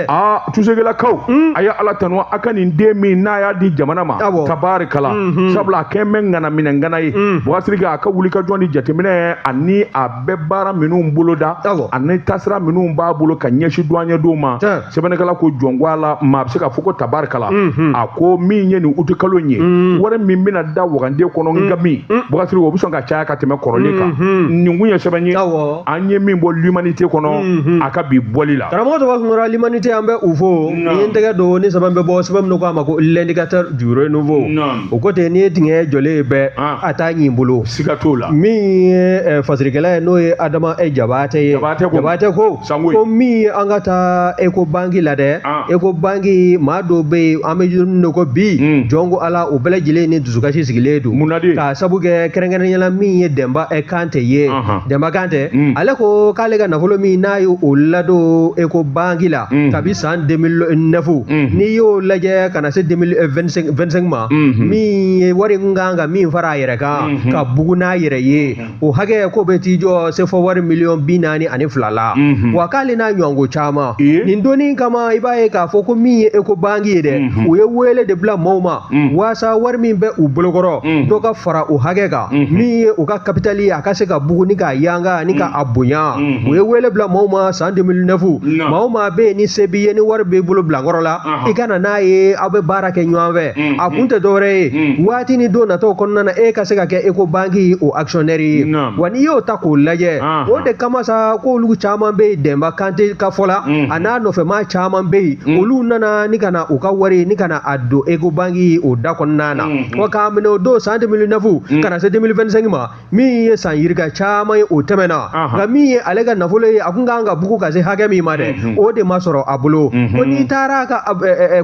aa Tusegelakaw, a ye Ala tanu a ka nin den min n'a y'a di jamana ma, tabarikala, sabula a kɛn bɛ ŋana minɛ ŋana ye. Boubacar Sidiki, a ka wulikajɔ ni jateminɛ ani a bɛ baara minnu boloda ani taasira minnu b'a bolo ka ɲɛsin douanier ma, sɛbɛnnikɛla ko jɔnko a la, maa bɛ se k'a fɔ ko tabarikala. A ko min ye nin uti kalo in ye, wari min bɛna da wagande kɔnɔ nka min, Boubacar Sidiki, o bɛ sɔn ka caya ka tɛmɛ kɔrɔlen kan. Nin kun ye sɛbɛn ye an ye min bɔ l'Humanité kɔnɔ a ka bi bɔli la. Karamɔgɔ tɔgɔ kunkura l'Humanité, an bɛ u fo. Ni ye n tɛgɛ don ni sɛbɛn bɛ bɔ, sɛbɛn min ko a ma ko l'indicateur du renouveau, o ko ten, n'i ye dingɛ jɔlen ye bɛɛ a t'a ɲin bolo. Siga t'o la. Min ye fasirikɛla ye, n'o ye Adama Jabatɛ ye, Jabatɛ ko min ye an ka taa Ecobank la dɛ, Ecobank maa dɔw bɛ yen, an bɛ don min ko bi, jɔn ko Ala, o bɛɛ lajɛlen ni dusukasi sigilen don. K'a sabu kɛ kɛrɛnkɛrɛnnenya la min ye Denba Kante ye, Denba Kante, ale ko k'ale ka nafolo min n'a ye o ladon Ecobank la kabi san 2009, n'i y'o lajɛ ka na se 2025 ma, min ye wari in kan ka min fara a yɛrɛ kan ka bugu n'a yɛrɛ ye, o hakɛ ko bɛ t'i jɔ CFA wari miliyɔn 42 la. Wa k'ale n'a ɲɔgɔnko caman nin donni kama, i b'a ye k'a fɔ ko min ye Ecobank ye dɛ, u ye wele de bila maaw ma waasa wari min bɛ u bolokɔrɔ dɔ ka fara o hakɛ kan, min ye u ka capital ye, a ka se ka bugu ni k'a yanga ni k'a bonya. U ye wele bila maaw ma san 2009, maa o maa bɛ yen ni se b'i ye, ni wari b'i bolo bilankɔrɔ la, i ka na n'a ye, aw bɛ baara kɛ ɲɔgɔn fɛ. A kun tɛ dɔwɛrɛ ye, waati ni don nataw kɔnɔna na, e ka se ka kɛ Ecobank o actionnaire ye. Wa n'i y'o ta k'o lajɛ, o de kama sa k'olu caman bɛ yen, Denba Kante ka fɔ la, a n'a nɔfɛmaa caman bɛ yen, olu nana ni ka na u ka wari ni ka na a don Ecobank o da kɔnɔna na. Wa k'a minɛ o don san 2009 ka na se 2025 ma, min ye san yirika caman ye, o tɛmɛna. Nka min ye ale ka nafolo ye, a kun kan ka bugu ka se hakɛ min ma dɛ, o de ma sɔrɔ a bolo. Ko n'i taara a ka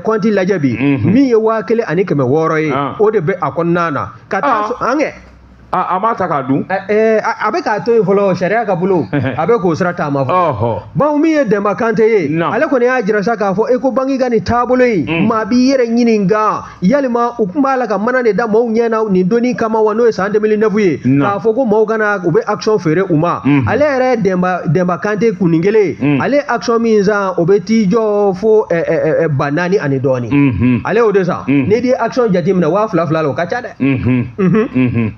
kɔnti lajɛ bi, min ye 1600 ye, o de bɛ a kɔnɔna na ka taa an kɛ. A m'a ta k'a dun. A bɛ k'a to yen fɔlɔ, sariya ka bolo a bɛ k'o sira taama fɔlɔ. Bawo min ye Denba Kante ye, ale kɔni y'a jira sa k'a fɔ Ecobank ka nin taabolo in, maa b'i yɛrɛ ɲininka yalima u tun b'a la ka mana de da maaw ɲɛ na nin donni kama wa, n'o ye san 2009 ye, k'a fɔ ko maaw kana u bɛ action feere u ma. Ale yɛrɛ Denba Kante kunnin kelen, ale action min san, o bɛ t'i jɔ fo 4000 ani dɔɔnin, ale y'o de san. N'i ye action jateminɛ 2000 la, o ka ca dɛ.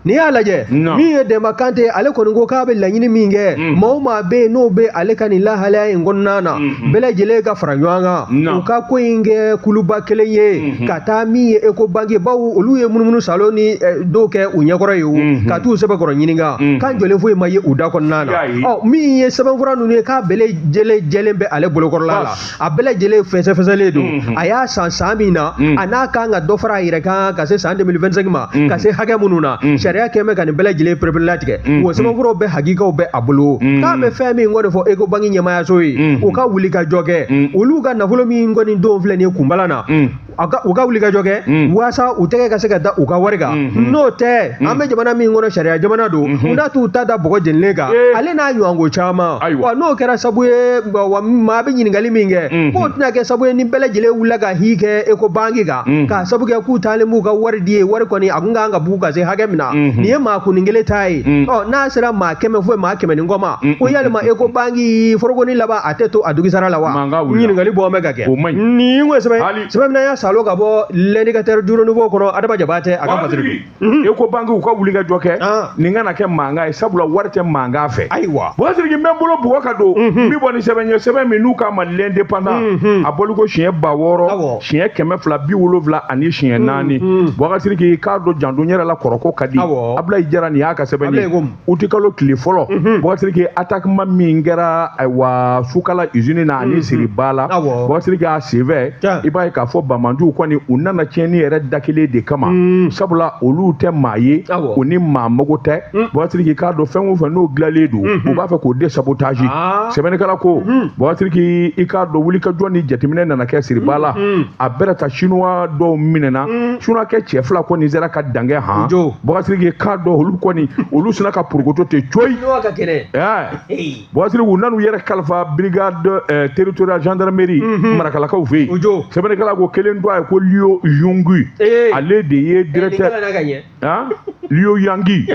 N'i y'a lajɛ, min ye Denba Kante, ale kɔni ko k'a bɛ laɲini min kɛ, maa o maa bɛ yen n'o bɛ ale ka nin lahalaya in kɔnɔna na, bɛɛ lajɛlen ka fara ɲɔgɔn kan, u ka ko in kɛ kuluba kelen ye ka taa min ye Ecobank, bawo olu ye munumunu salo ni dɔw kɛ u ɲɛkɔrɔ ye, o ka t'u sɛbɛkɔrɔ ɲininka, k'an jɔlen foyi ma ye u da kɔnɔna na. Ɔ min ye sɛbɛnfura ninnu ye, k'a bɛɛ lajɛlen jɛlen bɛ ale bolokɔrɔla la, a bɛɛ lajɛlen fɛsɛfɛsɛlen don. A y'a san san min na, a n'a kan ka dɔ fara a yɛrɛ kan ka se san 2025 ma, ka se hakɛ minnu na, sariya kɛn bɛ ka nin bɛɛ lajɛlen pereperelatigɛ. O sɛbɛnfuraw bɛɛ hakikaw bɛ a bolo. K'a bɛ fɛn min kɔni fɔ Ecobank ɲɛmaayaso ye, u ka wuli ka jɔ kɛ, olu ka nafolo min kɔni don filɛ nin ye kunbala na, u ka wuli ka jɔ kɛ waasa u tɛgɛ ka se ka da u ka wari kan. N'o tɛ, an bɛ jamana min kɔnɔ, sariya jamana don, u n'a t'u ta da bɔgɔ jenilen kan, ale n'a ɲɔgɔnko caman. Wa n'o kɛra sabu ye, wa maa bɛ ɲininkali min kɛ, k'o tɛna kɛ sabu ye ni bɛɛ lajɛlen wulila ka hi kɛ Ecobank kan, k'a sabu kɛ k'u taalen b'u ka wari di ye, wari kɔni a kun kan ka bugu ka se hakɛ min na, nin ye maa kunnin kelen ta ye. Ɔ n'a sera maa 100 fo maa 100 ni kɔ ma, ko yalima Ecobank forokoni laban a tɛ to a dugisara la wa? Ɲininkali bɔ bɛ ka kɛ. Nin ko sɛbɛn min y'a salo ka bɔ l'indicateur du renouveau kɔnɔ, Adama Jabatɛ a ka fasiri. Ecobank u ka wuli ka jɔ kɛ, nin kana kɛ mankan ye, sabula wari tɛ mankan fɛ. Ayiwa, Boubacar Sidiki, n bɛ n bolo bugɔ ka don n bɛ bɔ ni sɛbɛn ye, sɛbɛn min n'u k'a ma l'Indépendant, a bɔli ko siɲɛ 6000, siɲɛ 270 ani siɲɛ 4. Boubacar Sidiki, k'a dɔn janto n yɛrɛ la, kɔrɔko ka di. Abulayi Jara, nin y'a ka sɛbɛn ye, utikalo tile fɔlɔ. Boubacar Sidiki, attaquement min kɛra ayiwa Sukala usine na ani Siriba la, Boubacar Sidiki, a senfɛ i b'a ye k'a fɔ banbaanciw kɔni u nana tiɲɛni yɛrɛ da kelen de kama, sabula olu tɛ maa ye, u ni maa mago tɛ. Boubacar Sidiki, k'a dɔn fɛn o fɛn n'o dilanlen don, u b'a fɛ k'o de sabotage. Sɛbɛnnikɛla ko, Boubacar Sidiki, i k'a dɔn wulikajɔ ni jateminɛ nana kɛ Siriba la, a bɛrɛ ta chinois dɔw minɛna, chinois kɛ cɛ fila kɔni sera ka dankɛ han. Boubacar Sidiki, k'a dɔn olu kɔni olu sina ka porokoto ten coyi. Boubacar Sidiki, u nan'u yɛrɛ kalifa brigade territoriale gendarmerie Marakalakaw fɛ yen. Sɛbɛnnikɛla ko kelen dɔ a ye ko Lio Yungu, ale de ye directeur. Lio Yangi.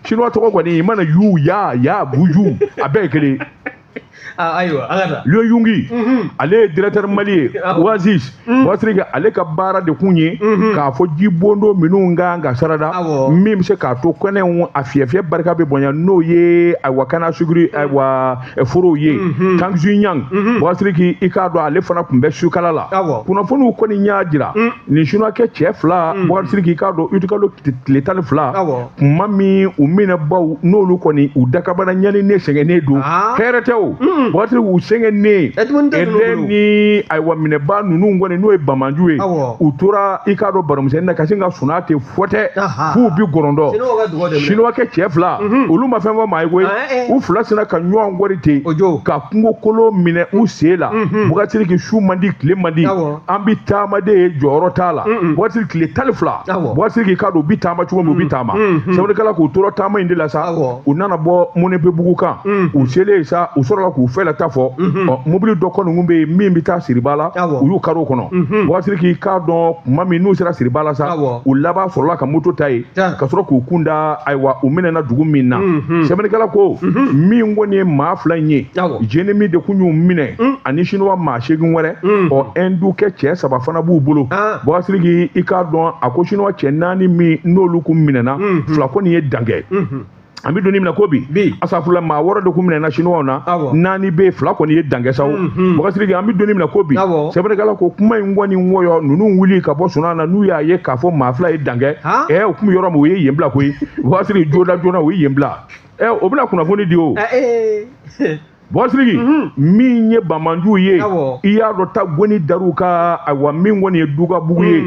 Chinois tɔgɔ kɔni i mana yu ya ya buju a bɛɛ ye kelen. Ayiwa, an ka taa. Liu Yungi, ale ye directeur Mali ye Oasis. Boubacar Sidiki, ale ka baara de kun ye k'a fɔ jibondo minnu kan ka sarada min bɛ se k'a to kɛnɛw a fiyɛfiyɛ barika bɛ bonya, n'o ye ayiwa canne à sucre ayiwa forow ye. Kang Zuyang, Boubacar Sidiki, i k'a dɔn ale fana tun bɛ sukala la. Kunnafoniw kɔni y'a jira nin Chinois-kɛ cɛ fila, Boubacar Sidiki, i k'a dɔn utikalo tile 12, kuma min u minɛbaw n'olu kɔni u dakabana ɲaninen sɛgɛnnen don, hɛrɛ tɛ o. Boubacar Sidiki, u sɛgɛnnen ɛdɛ ni ayiwa minɛba ninnu kɔni n'o ye bamanju ye, u tora i k'a dɔn baromisɛnnin na ka sin ka sunaa ten fɔ tɛ f'u bi gɔrɔndɔ. Chinois-kɛ cɛ fila, olu ma fɛn fɔ maa ye koyi. U fila sina ka ɲɔgɔn kɔri ten ka kungo kolon minɛ u sen la. Boubacar Sidiki, su man di, tile man di, an bi taama de ye, jɔyɔrɔ t'a la. Boubacar Sidiki, tile 12, Boubacar Sidiki, k'a dɔn u bi taama cogo min, u bi taama. Sɛbɛnnikɛla k'u tora taama in de la sa, u nana bɔ Mɔnɛbebugu kan. U selen sa, u sɔrɔla k'u fɛ la ta fɔ mobili dɔ kɔni kun bɛ yen min bɛ taa Siriba la, u y'u kari o kɔnɔ. Boubacar Sidiki, k'a dɔn kuma min n'u sera Siriba la sa, u laban sɔrɔla ka moto ta yen ka sɔrɔ k'u kun da ayiwa u minɛna dugu min na. Sɛbɛnnikɛla ko min kɔni ye maa fila in ye, JNIM de kun y'u minɛ ani Chinois maa 8 wɛrɛ. Ɔ Hindukɛ cɛ 3 fana b'u bolo. Boubacar Sidiki, i k'a dɔn a ko Chinois cɛ 4 min n'olu kun minɛna, 2 kɔni ye dankɛ. An bɛ don min na ko bi, asafula maa 6 de kun minɛna Chinois na, 4 bɛ yen, 2 kɔni ye dankɛ sa. Boubacar Sidiki, an bɛ don min na ko bi, sɛbɛnnikɛla ko kuma in kɔni wɔyɔ ninnu wuli ka bɔ sunaa na, n'u y'a ye k'a fɔ maa 2 ye dankɛ, u kun bɛ yɔrɔ min u ye yen bila koyi. Boubacar Sidiki, joona joona u ye yen bila. O bɛna kunnafoni di o. Boubacar Sidiki, min ye bamanjuw ye, i y'a dɔn ta goni dar'u ka ayiwa min kɔni ye Dugabugu ye,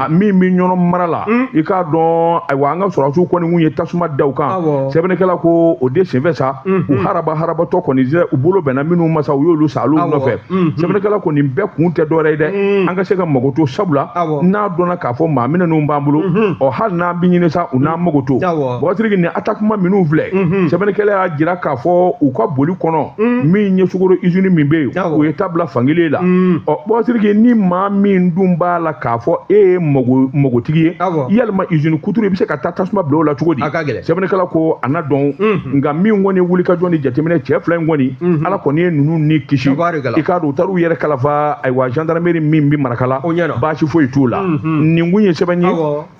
min bɛ Ɲɔnɔ mara la, i k'a dɔn ayiwa an ka sɔrɔdasiw kɔni kun ye tasuma da u kan. Sɛbɛnnikɛla ko o de senfɛ sa, u haraba harabatɔ kɔni u bolo bɛnna minnu ma sa, u y'olu sa olu nɔfɛ. Sɛbɛnnikɛla ko nin bɛɛ kun tɛ dɔwɛrɛ ye dɛ, an ka se ka mago to, sabula n'a dɔnna k'a fɔ maa minnu b'an bolo, ɔ hali n'an bɛ ɲini sa, u n'an mago to. Boubacar Sidiki, nin attaquement minnu filɛ, sɛbɛnnikɛla y'a jira k'a fɔ u ka boli kɔnɔ min ye sukaro usine min bɛ yen, u ye tabila fankelen la. Ɔ Boubacar Sidiki, ni maa min dun b'a la k'a fɔ e ye magotigi ye, yalima usine kuturu i bɛ se ka taa tasuma bila o la cogo di? Sɛbɛnnikɛla ko a na dɔn, nka min kɔni wulikajɔ ni jateminɛ cɛ 2 in kɔni, Ala kɔni ye ninnu ni kisi. I k'a dɔn u taar'u yɛrɛ kalifa ayiwa gendarmerie min bɛ Marakala, baasi foyi t'u la. Nin kun ye sɛbɛn ye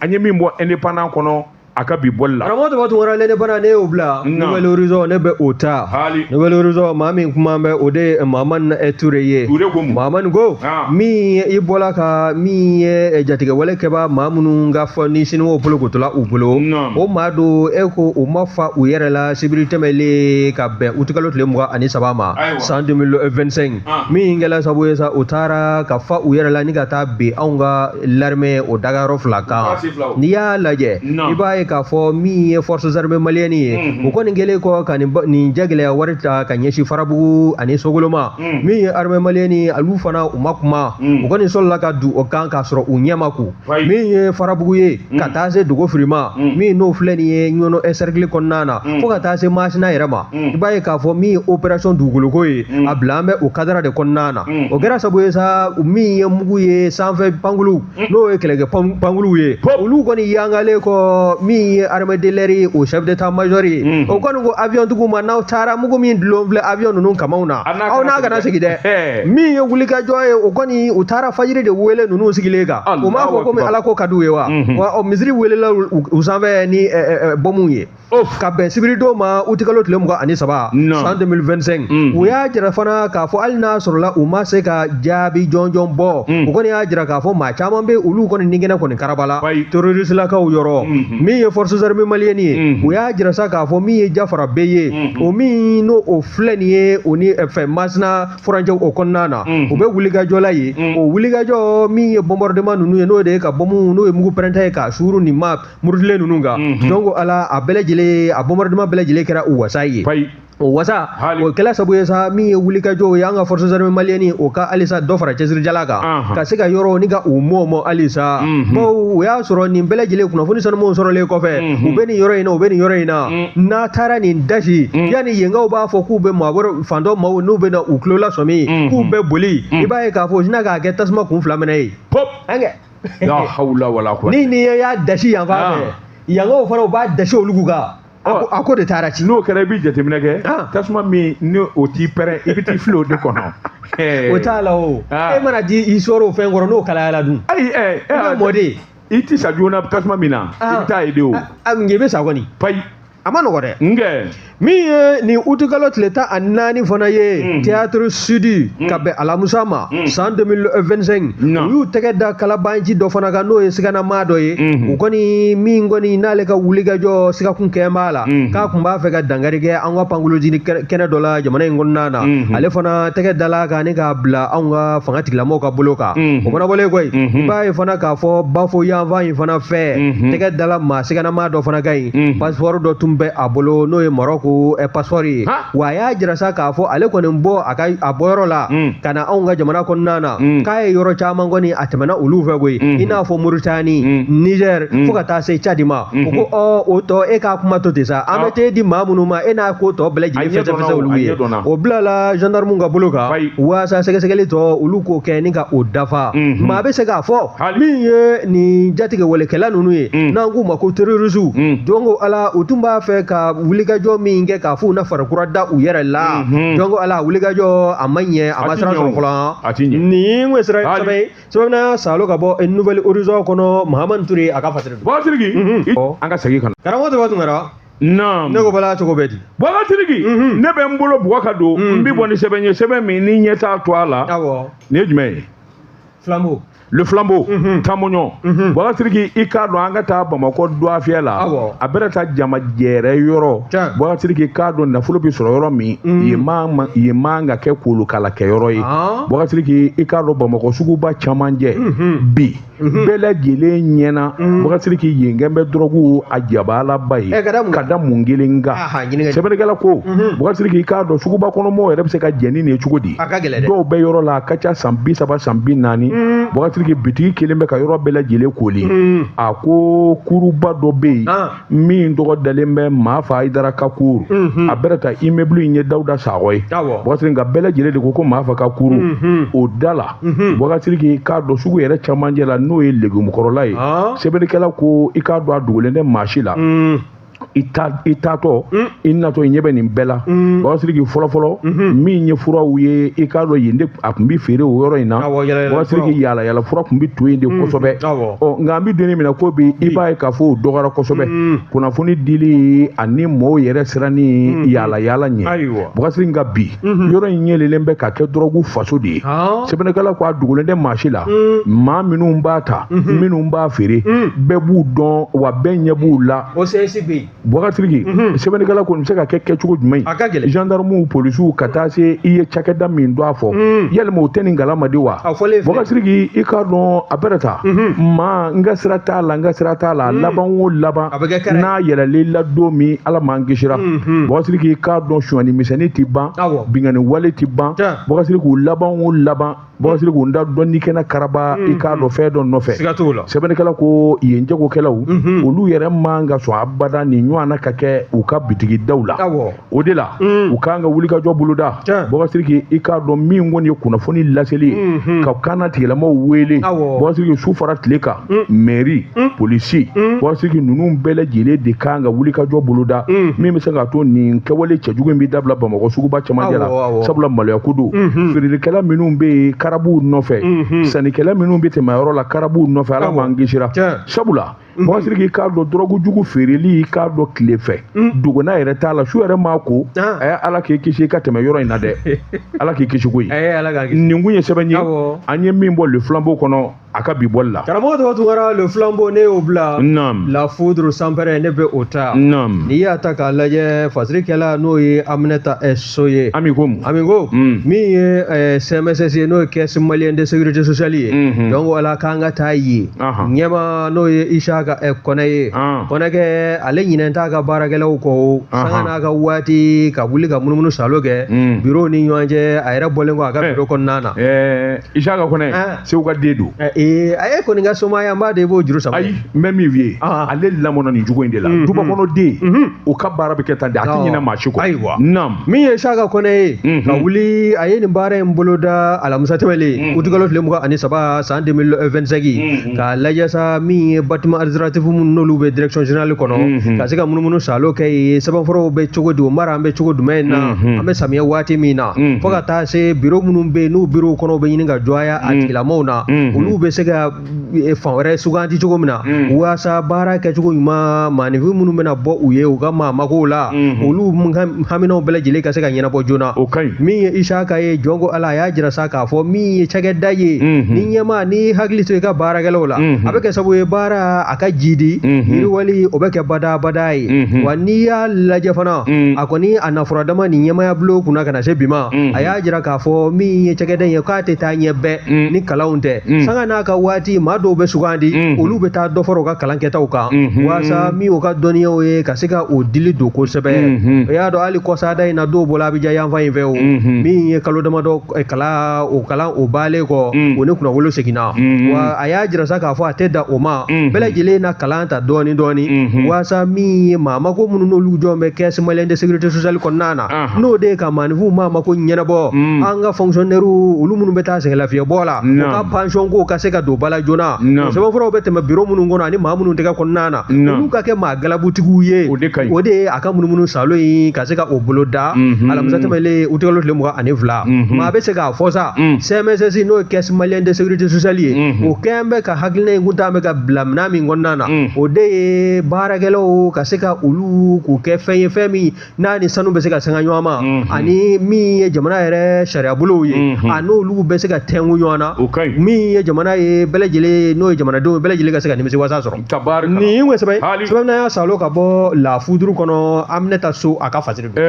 an ye min bɔ Indépendant kɔnɔ a ka bi bɔli la. Karamɔgɔ Toba Tunkara, l'Indépendant ne y'o bila. Nouvel Horizon ne bɛ o ta. Nouvel Horizon, maa min kuma bɛ o de ye Mahamani Ture ye. Mahamani ko min i bɔla ka min ye jatigɛwale kɛba maa minnu ka fɔ ni siniwaw bolokotola u bolo, o maa don e ko u ma fa u yɛrɛ la sibiri tɛmɛlen ka bɛn utikalo tile 23 ma san 2025, min kɛla sababu ye sa u taara ka fa u yɛrɛ la ni ka taa bin anw ka l'armée o dagayɔrɔ 2 kan. N'i y'a lajɛ, i b'a ye k'a fɔ min ye forces armées maliennes ye, u kɔni kɛlen kɔ ka nin jagɛlɛya wari ta ka ɲɛsin Farabugu ani Sogoloma, min ye armée malienne ye, olu fana u ma kuma, u kɔni sɔrɔla ka don o kan k'a sɔrɔ u ɲɛ ma ko. Min ye Farabugu ye ka taa se Dogofirima, min n'o filɛ nin ye Ɲɔnɔ cercle kɔnɔna na, fo ka taa se Masina yɛrɛ ma, i b'a ye k'a fɔ min ye opération dugukoloko ye, a bila an bɛ o cadre de kɔnɔna na. O kɛra sababu ye sa, min ye mugu ye sanfɛ pankulu, n'o ye kɛlɛkɛ pankuluw ye, olu kɔni yangalen kɔ min ye armée de l'air ye, o chef d'état major ye, o kɔni ko avion tigiw ma, n'aw taara mugu min dulon filɛ avion ninnu kamaw na, aw n'a kana segin dɛ. Min ye wulikajɔ ye, o kɔni u taara fajiri de wele ninnu sigilen kan, u m'a fɔ komi Ala ko ka d'u ye wa, wa misiri welela u sanfɛ ni bɔmuw ye. Ka bɛn sibiridon ma utikalo tile 23 san 2025. U y'a jira fana k'a fɔ hali n'a sɔrɔla u ma se ka jaabi jɔnjɔn bɔ, u kɔni y'a jira k'a fɔ maa caman bɛ olu kɔni ni kɛnɛ kɔni karabala terroristelakaw yɔrɔ. Min ye forces armées maliennes ye, u y'a jira sa k'a fɔ min ye Jafara bɛ ye, o min n'o o filɛ nin ye, o ni fɛn Masina furancɛ o kɔnɔna na, u bɛ wulikajɔ la yen. O wulikajɔ min ye bombardement ninnu ye, n'o de ye ka bɔmu, n'o ye mugu pɛrɛnta ye k'a suuru nin ma murutilen ninnu kan. Donc ala a bɛɛ lajɛlen, a bombardement bɛɛ lajɛlen kɛra u wasa ye. O wasa o kɛla sababu ye sa, min ye wulikajɔw ye an ka forces armées maliennes, o ka halisa dɔ fara cɛsirijala kan ka se ka yɔrɔw ni ka u mɔ halisa. Bawo o y'a sɔrɔ nin bɛɛ lajɛlen kunnafoni sanumanw sɔrɔlen kɔfɛ, u bɛ nin yɔrɔ in na, u bɛ nin yɔrɔ in na, n'a taara nin dasi yanni yenkaw b'a fɔ k'u bɛ maa wɛrɛ fan dɔ maaw n'u bɛ na u tulo lasɔmi k'u bɛ boli, i b'a ye k'a fɔ u sina k'a kɛ tasuma kun fila minɛ ye. La hawla wala quwwata. Ni nin y'a dasi yan fan fɛ, yankaw fana u b'a dasi olu kan. A ko de taara ci. N'o kɛra, i bɛ jateminɛ kɛ, tasuma min ni o t'i pɛrɛn, i bɛ t'i fili o de kɔnɔ. O t'a la o. E mana di i sɔrɔ o fɛn kɔrɔ, n'o kalayala dun? Ayi, i bɛ mɔ de. I ti sa joona tasuma min na, i bɛ taa yen de o. A i bɛ sa kɔni. Payi. A ma nɔgɔ dɛ. Nkɛ. Min ye nin utikalo tile 14 fana ye, Théâtre Sud, ka bɛn alamusa ma, san 2025, u y'u tɛgɛ da kalabanci dɔ fana kan, n'o ye siganamaa dɔ ye. U kɔni min kɔni n'ale ka wulikajɔ sigakun kɛ b'a la, k'a tun b'a fɛ ka dankari kɛ an ka pankurujigin kɛnɛ dɔ la jamana in kɔnɔna na. Ale fana tɛgɛ dala kan ni k'a bila anw ka fanga tigilamɔgɔw ka bolo kan. O fana bɔlen kɔ yen, i b'a ye fana k'a fɔ Bafo yanfan in fana fɛ, tɛgɛ dala maa siganamaa dɔ fana kan yen. Passeport dɔ tun bɛ a bolo, n'o ye Maroc passeport ye. Wa a y'a jira sa k'a fɔ ale kɔni bɔ a ka a bɔyɔrɔ la ka na anw ka jamana kɔnɔna na, k'a ye yɔrɔ caman kɔni a tɛmɛna olu fɛ koyi, i n'a fɔ Mauritanie, Niger, fo ka taa se Tchad ma. O ko ɔ o tɔ e k'a kuma to ten sa, an bɛ t'e di maa minnu ma, e n'a ko tɔ bɛɛ lajɛlen fɛsɛfɛsɛ olu ye. O bilala gendarme ka bolo kan waasa sɛgɛsɛgɛli tɔ olu k'o kɛ ni ka o dafa. Maa bɛ se k'a fɔ min ye nin jatigɛwalekɛla ninnu ye, n'an k'u ma ko terroriste, jɔn ko Ala, u tun b'a fɛ ka wulikajɔ min kɛ k'a fɔ u na farikura da u yɛrɛ la. Jɔn ko Ala, wulikajɔ a ma ɲɛ, a ma sira sɔrɔ fɔlɔ. Nin ye sira sɛbɛn sɛbɛnna Salo ka bɔ Nouvel Horizon kɔnɔ, Mahamani Ture a ka fasiri don. Bɔgɔtiriki, an ka segin ka na. Karamɔgɔ Tɔgɔ Tunkara. Naam. Ne ko bala cogo bɛ di? Bɔgɔtiriki, ne bɛ n bolo bugɔ ka don, n bɛ bɔ ni sɛbɛn ye, sɛbɛn min ni ɲɛ t'a to a la. Awɔ. Nin ye jumɛn ye? Flambeau. Le Flambeau, Tamoɲɔ. Bɔgɔtiriki, i k'a dɔn an ka taa Bamakɔ Duwafiyɛ la. A bɛna taa jama jɛrɛ yɔrɔ. Bɔgɔtiriki, k'a dɔn nafolo bɛ sɔrɔ yɔrɔ min, yen man ka kɛ kolokala kɛyɔrɔ ye. Bɔgɔtiriki, i k'a dɔn Bamakɔ suguba camancɛ bi bɛɛ lajɛlen ɲɛna. Bɔgɔtiriki, yen kɛn bɛ dɔrɔgu a jabalaba ye. Ka da mun kelen kan? Sɛbɛnnikɛla ko, Bɔgɔtiriki, i k'a dɔn suguba kɔnɔmɔgɔw yɛrɛ bɛ se ka jɛn ni nin ye cogo di? Dɔw bɛ yɔrɔ la a ka ca san 30, san 40. Bɔgɔtiriki, bitigi kelen bɛ ka yɔrɔ bɛɛ lajɛlen koli. A ko kuruba dɔ bɛ yen min tɔgɔ dalen bɛ Maafa Hayidara ka kuru. A bɛna taa immeuble in ye Dawuda Sakɔ ye. Bɔgɔtiriki, nka bɛɛ lajɛlen de ko ko Maafa ka kuru. O da la, Bɔgɔtiriki, k'a dɔn sugu yɛrɛ camancɛ la, n'o ye legumukɔrɔla ye. Sɛbɛnnikɛla ko, i k'a dɔn a dogolen tɛ maa si la. I taatɔ, i natɔ, i ɲɛ bɛ nin bɛɛ la. Bɔgɔtiriki, fɔlɔfɔlɔ min ye furaw ye, i k'a dɔn yen de a tun bɛ feere o yɔrɔ in na. Bɔgɔtiriki, yaala yaala fura tun bɛ to yen de kosɛbɛ. Ɔ nka an bɛ don min na ko bi, i b'a ye k'a fɔ o dɔgɔyara kosɛbɛ. Kunnafoni dili ani mɔɔw yɛrɛ siranni yaala yaala ɲɛ. Bɔgɔtiriki, nka bi yɔrɔ in ɲɛlen bɛ ka kɛ dɔrɔgu faso de ye. Sɛbɛnnikɛla ko a dogolen tɛ maa si la. Maa minnu b'a ta, minnu b'a feere, bɛɛ b'u dɔn wa bɛɛ ɲɛ b'u la. Bɔgɔtiriki, sɛbɛnnikɛla ko nin bɛ se ka kɛ kɛcogo jumɛn ye? Gendarmew, polisiw, ka taa se i ye cakɛda min don a fɔ, yalima o tɛ nin kalama de wa? Bɔgɔtiriki, i k'a dɔn a bɛrɛ ta maa n ka sira t'a la, n ka sira t'a la, laban o laban n'a yɛlɛl'i la don min, Ala m'an kisira. Bɔgɔtiriki, i k'a dɔn sonyani misɛnnin tɛ ban, binkanni wale tɛ ban. Bɔgɔtiriki, u laban o laban, Bɔgɔtiriki, u da dɔnni kɛnɛ karaba, i k'a dɔn fɛn dɔ nɔfɛ. Sɛbɛnnikɛla ko yen jagokɛlaw, olu yɛrɛ man ka sɔn abada nin ɲɔgɔn na ka kɛ u ka bitigi daw la. O de la u kan ka wulikajɔ boloda. Bɔgɔtiriki, i k'a dɔn min kɔni ye kunnafoni laseli ye, ka kana tigilamɔgɔw wele. Bɔgɔtiriki, su fara tile kan, mairie, polisi, Bɔgɔtiriki, ninnu bɛɛ lajɛlen de kan ka wulikajɔ boloda min bɛ se k'a to nin kɛwale cɛjugu in bɛ dabila Bamakɔ suguba camancɛ la. Sabula maloya ko don. Feerelikɛla minnu bɛ yen karabuw nɔfɛ, sannikɛla minnu bɛ tɛmɛ yɔrɔ la karabuw nɔfɛ, Ala m'an kisira. Sabula Bɔgɔtiriki, k'a dɔn dɔrɔgu jugu feereli, k'a dɔn tile fɛ dogona yɛrɛ t'a la, su yɛrɛ maa ko Ala k'i kisi i ka tɛmɛ yɔrɔ in na dɛ. Ala k'i kisi koyi. Nin kun ye sɛbɛn ye an ye min bɔ Le Flambeau kɔnɔ a ka bi bɔli la. Karamɔgɔ Tɔgɔ Tunkara, Le Flambeau ne y'o bila. La Foudre sanpɛrɛn ne bɛ o ta. N'i y'a ta k'a lajɛ, fasirikɛla n'o ye Aminata So ye. Ami ko Ami ko min ye CMSS ye, n'o ye Caisse malienne de sécurité sociale ye. Donc ala k'an ka taa yen. Ɲɛma n'o ye Isaka Kɔnɛ ye. Kɔnɛkɛ ale ɲinɛn t'a ka baarakɛlaw kɔ, sanga n'a ka waati ka wuli ka munumunu salo kɛ bureau ni ɲɔgɔn cɛ, a yɛrɛ bɔlen kɔ a ka bureau kɔnɔna na. Isaka Kɔnɛ, Segu ka den don. Ee, a ye kɔni ka somaya, n b'a dɔn i b'o juru sama. Ayi, n bɛ min f'i ye, ale lamɔna nin cogo in de la. Duba kɔnɔ den, o ka baara bɛ kɛ tan de, a tɛ ɲinɛ maa si kɔ. Ayiwa. Naam. Min ye Isaka Kɔnɛ ye, ka wuli, a ye nin baara in boloda alamisa tɛmɛlen, utikalo tile 23 san 2025, k'a lajɛ sa min ye bâtiment administratif minnu n'olu bɛ direction générale kɔnɔ, ka se ka munumunu salo kɛ yen, sɛbɛnfuraw bɛ cogo di, o mara an bɛ cogo jumɛn na, an bɛ samiyɛ waati min na, fo ka taa se biro minnu bɛ yen, n'u birow kɔnɔ bɛ ɲini ka jɔya a tigilamɔgɔw na, olu bɛ se ka fan wɛrɛ sugandi cogo min na, waasa baara kɛcogo ɲuman, maaninfin minnu bɛna bɔ u ye u ka maa makow la, olu haminaw bɛɛ lajɛlen ka se ka ɲɛnabɔ joona. O ka ɲi. Min ye Isaka ye, jɔn ko Ala, a y'a jira sa k'a fɔ min ye cakɛda ye, ni ɲɛmaa n'i hakili to i ka baarakɛlaw la, a bɛ kɛ sababu ye baara a ka jidi, yiriwali o bɛ kɛ badabada ye. Wa n'i y'a lajɛ fana, a kɔni a nafura dama nin ɲɛmaaya bulon kunna ka na se bi ma, a y'a jira k'a fɔ min ye cakɛda in ye, k'a tɛ taa ɲɛ bɛɛ ni kalanw tɛ. Sanga n'a ka waati, maa dɔw bɛ sugandi, olu bɛ taa dɔ fara u ka kalan kɛtaw kan, waasa min y'u ka dɔnniyaw ye ka se ka o dili don kosɛbɛ. O y'a dɔn hali kɔsada in na, dɔw bɔra Abijan yanfan in fɛ, o min ye kalo damadɔ kalan, o kalan o baalen kɔ, o ni kunnawolo seginna. Wa a y'a jira sa k'a fɔ a tɛ dan o ma, bɛɛ lajɛlen na kalan ta dɔɔni dɔɔni, waasa min ye maa mako minnu n'olu jɔn bɛ caisse malienne de sécurité sociale kɔnɔna na, n'o de ye ka maaninfinw maa mako ɲɛnabɔ, an ka fonctionnaire olu minnu bɛ taa sɛgɛnlafiɲɛbɔ la, u ka pension ko ka se ka don ba la joona, o sɛbɛnfuraw bɛ tɛmɛ biro minnu kɔnɔ ani maa minnu tɛgɛ kɔnɔna na, olu ka kɛ maa galabutigiw ye. O de ka ɲi. O de ye a ka munumunu salo in ka se ka o bolo da alamisa tɛmɛlen, utikalo tile 22. Maa bɛ se k'a fɔ sa, CMSS, n'o ye caisse malienne de sécurité sociale ye, o kɛn bɛ ka hakilina in kun bɛ ka bila minɛn min kɔnɔna na, o de ye baarakɛlaw ka se ka olu k'u kɛ fɛn ye, fɛn min n'a ni sanu bɛ se ka sanga ɲɔgɔn ma, ani min ye jamana yɛrɛ sariyabolow ye, a n'olu bɛ se ka tɛnku ɲɔgɔn na, min ye jamana ye bɛɛ lajɛlen, n'o ye jamanadenw bɛɛ lajɛlen ka se ka nimisiwasa sɔrɔ. Nin ye sɛbɛn sɛbɛn y'a salo ka bɔ La Foudre kɔnɔ, Aminata So a ka fasiri don.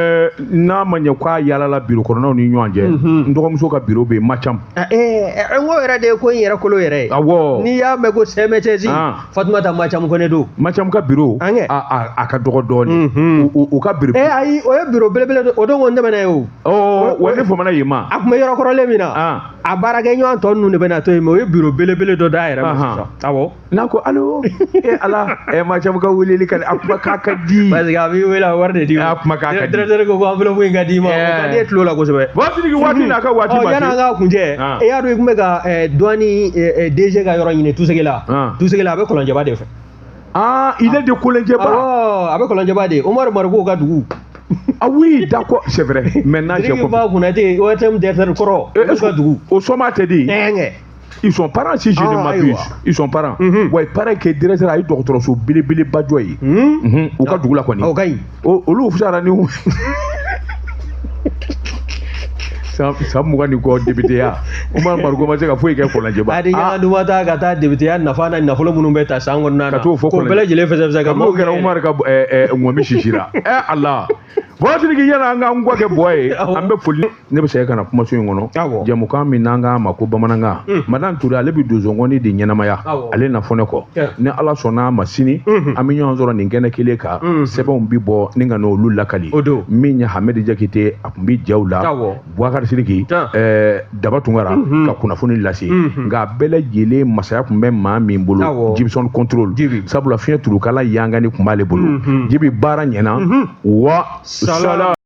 N'a ma ɲɛ k'a yaalala biro kɔnɔnaw ni ɲɔgɔn cɛ, n dɔgɔmuso ka biro bɛ yen, Macam. N ko yɛrɛ de ye ko in yɛrɛ kolo yɛrɛ ye. Awɔ. N'i y'a mɛn ko CMSS, Fatumata Macam Kɔnɛ don. Macam ka biro, a ka dɔgɔ dɔɔnin. U ka biro. Ayi, o ye biro belebele o don ko n tɛmɛna ye o. Wa ne famana yen ma. A tun bɛ yɔrɔ kɔrɔlen min na, a baarakɛɲɔgɔn tɔ ninnu de bɛna to yen, mais o ye biro belebele dɔ d'a yɛrɛ ma sisan. Awɔ. N'a ko alo, e Ala, Macam ka weleli ka di, a kuma k'a ka di. Parce que a b'i wele, a wari de di. A kuma k'a ka di. Directeur ko ko enveloppe in ka d'i ma, o ka di e tulo la kosɛbɛ. Waati waati n'a ka waati ma se. Yanni an k'a kuncɛ, e y'a dɔn i tun bɛ ka douane DG ka yɔrɔ ɲini Tusegela. Tusegela, a bɛ Kɔlɔnjɛba de fɛ. Ah, il est de Kɔlɔnjɛba. Awɔ, a bɛ Kɔlɔnjɛba de. Umaru Mariko ka dugu. Ah oui, d'accord, c'est vrai. Maintenant j'ai compris. Ba Konate, ORTM directeur kɔrɔ, olu ka dugu. O soma tɛ di. Ils sont parents si je ne m'abuse. Ils sont parents. Ouais, il paraît que directeur a ye dɔgɔtɔrɔso belebeleba jɔ yen. U ka dugu la kɔni. O ka ɲi. Olu fisayara ni san 20 ni kɔ député ya. Umaru Mariko ma se ka foyi kɛ Kɔlɔnjɛba. A di ɲagaduma ta ka taa député nafa na nafolo minnu bɛ ta san kɔnɔna na. Ka t'o fɔ k'o bɛɛ lajɛlen fɛsɛfɛsɛ ka n'o kɛra Umaru ka ŋɔmi sisira. Ala. Waati yala an k'an kɔ kɛ bɔ ye, an bɛ foli, ne bɛ segin ka na kumaso in kɔnɔ, jɛmukan min n'an k'a ma ko bamanankan. Madame Touré, ale bɛ donsonkɔni de ɲɛnamaya, ale na fɔ ne kɔ. Ni Ala sɔnna a ma, sini an bɛ ɲɔgɔn sɔrɔ nin kɛnɛ kelen kan, sɛbɛnw bɛ bɔ ni ka n'olu lakali. Min ye Hamedi Jakite, a tun bɛ jaw la, Boubacar Sidiki, Daba Tunkara ka kunnafoni lase. Nka bɛɛ lajɛlen masaya tun bɛ maa min bolo, Jibson contrôle, sabula fiɲɛ turukala yangani tun b'ale bolo. Jibi baara ɲɛna wa. Salam.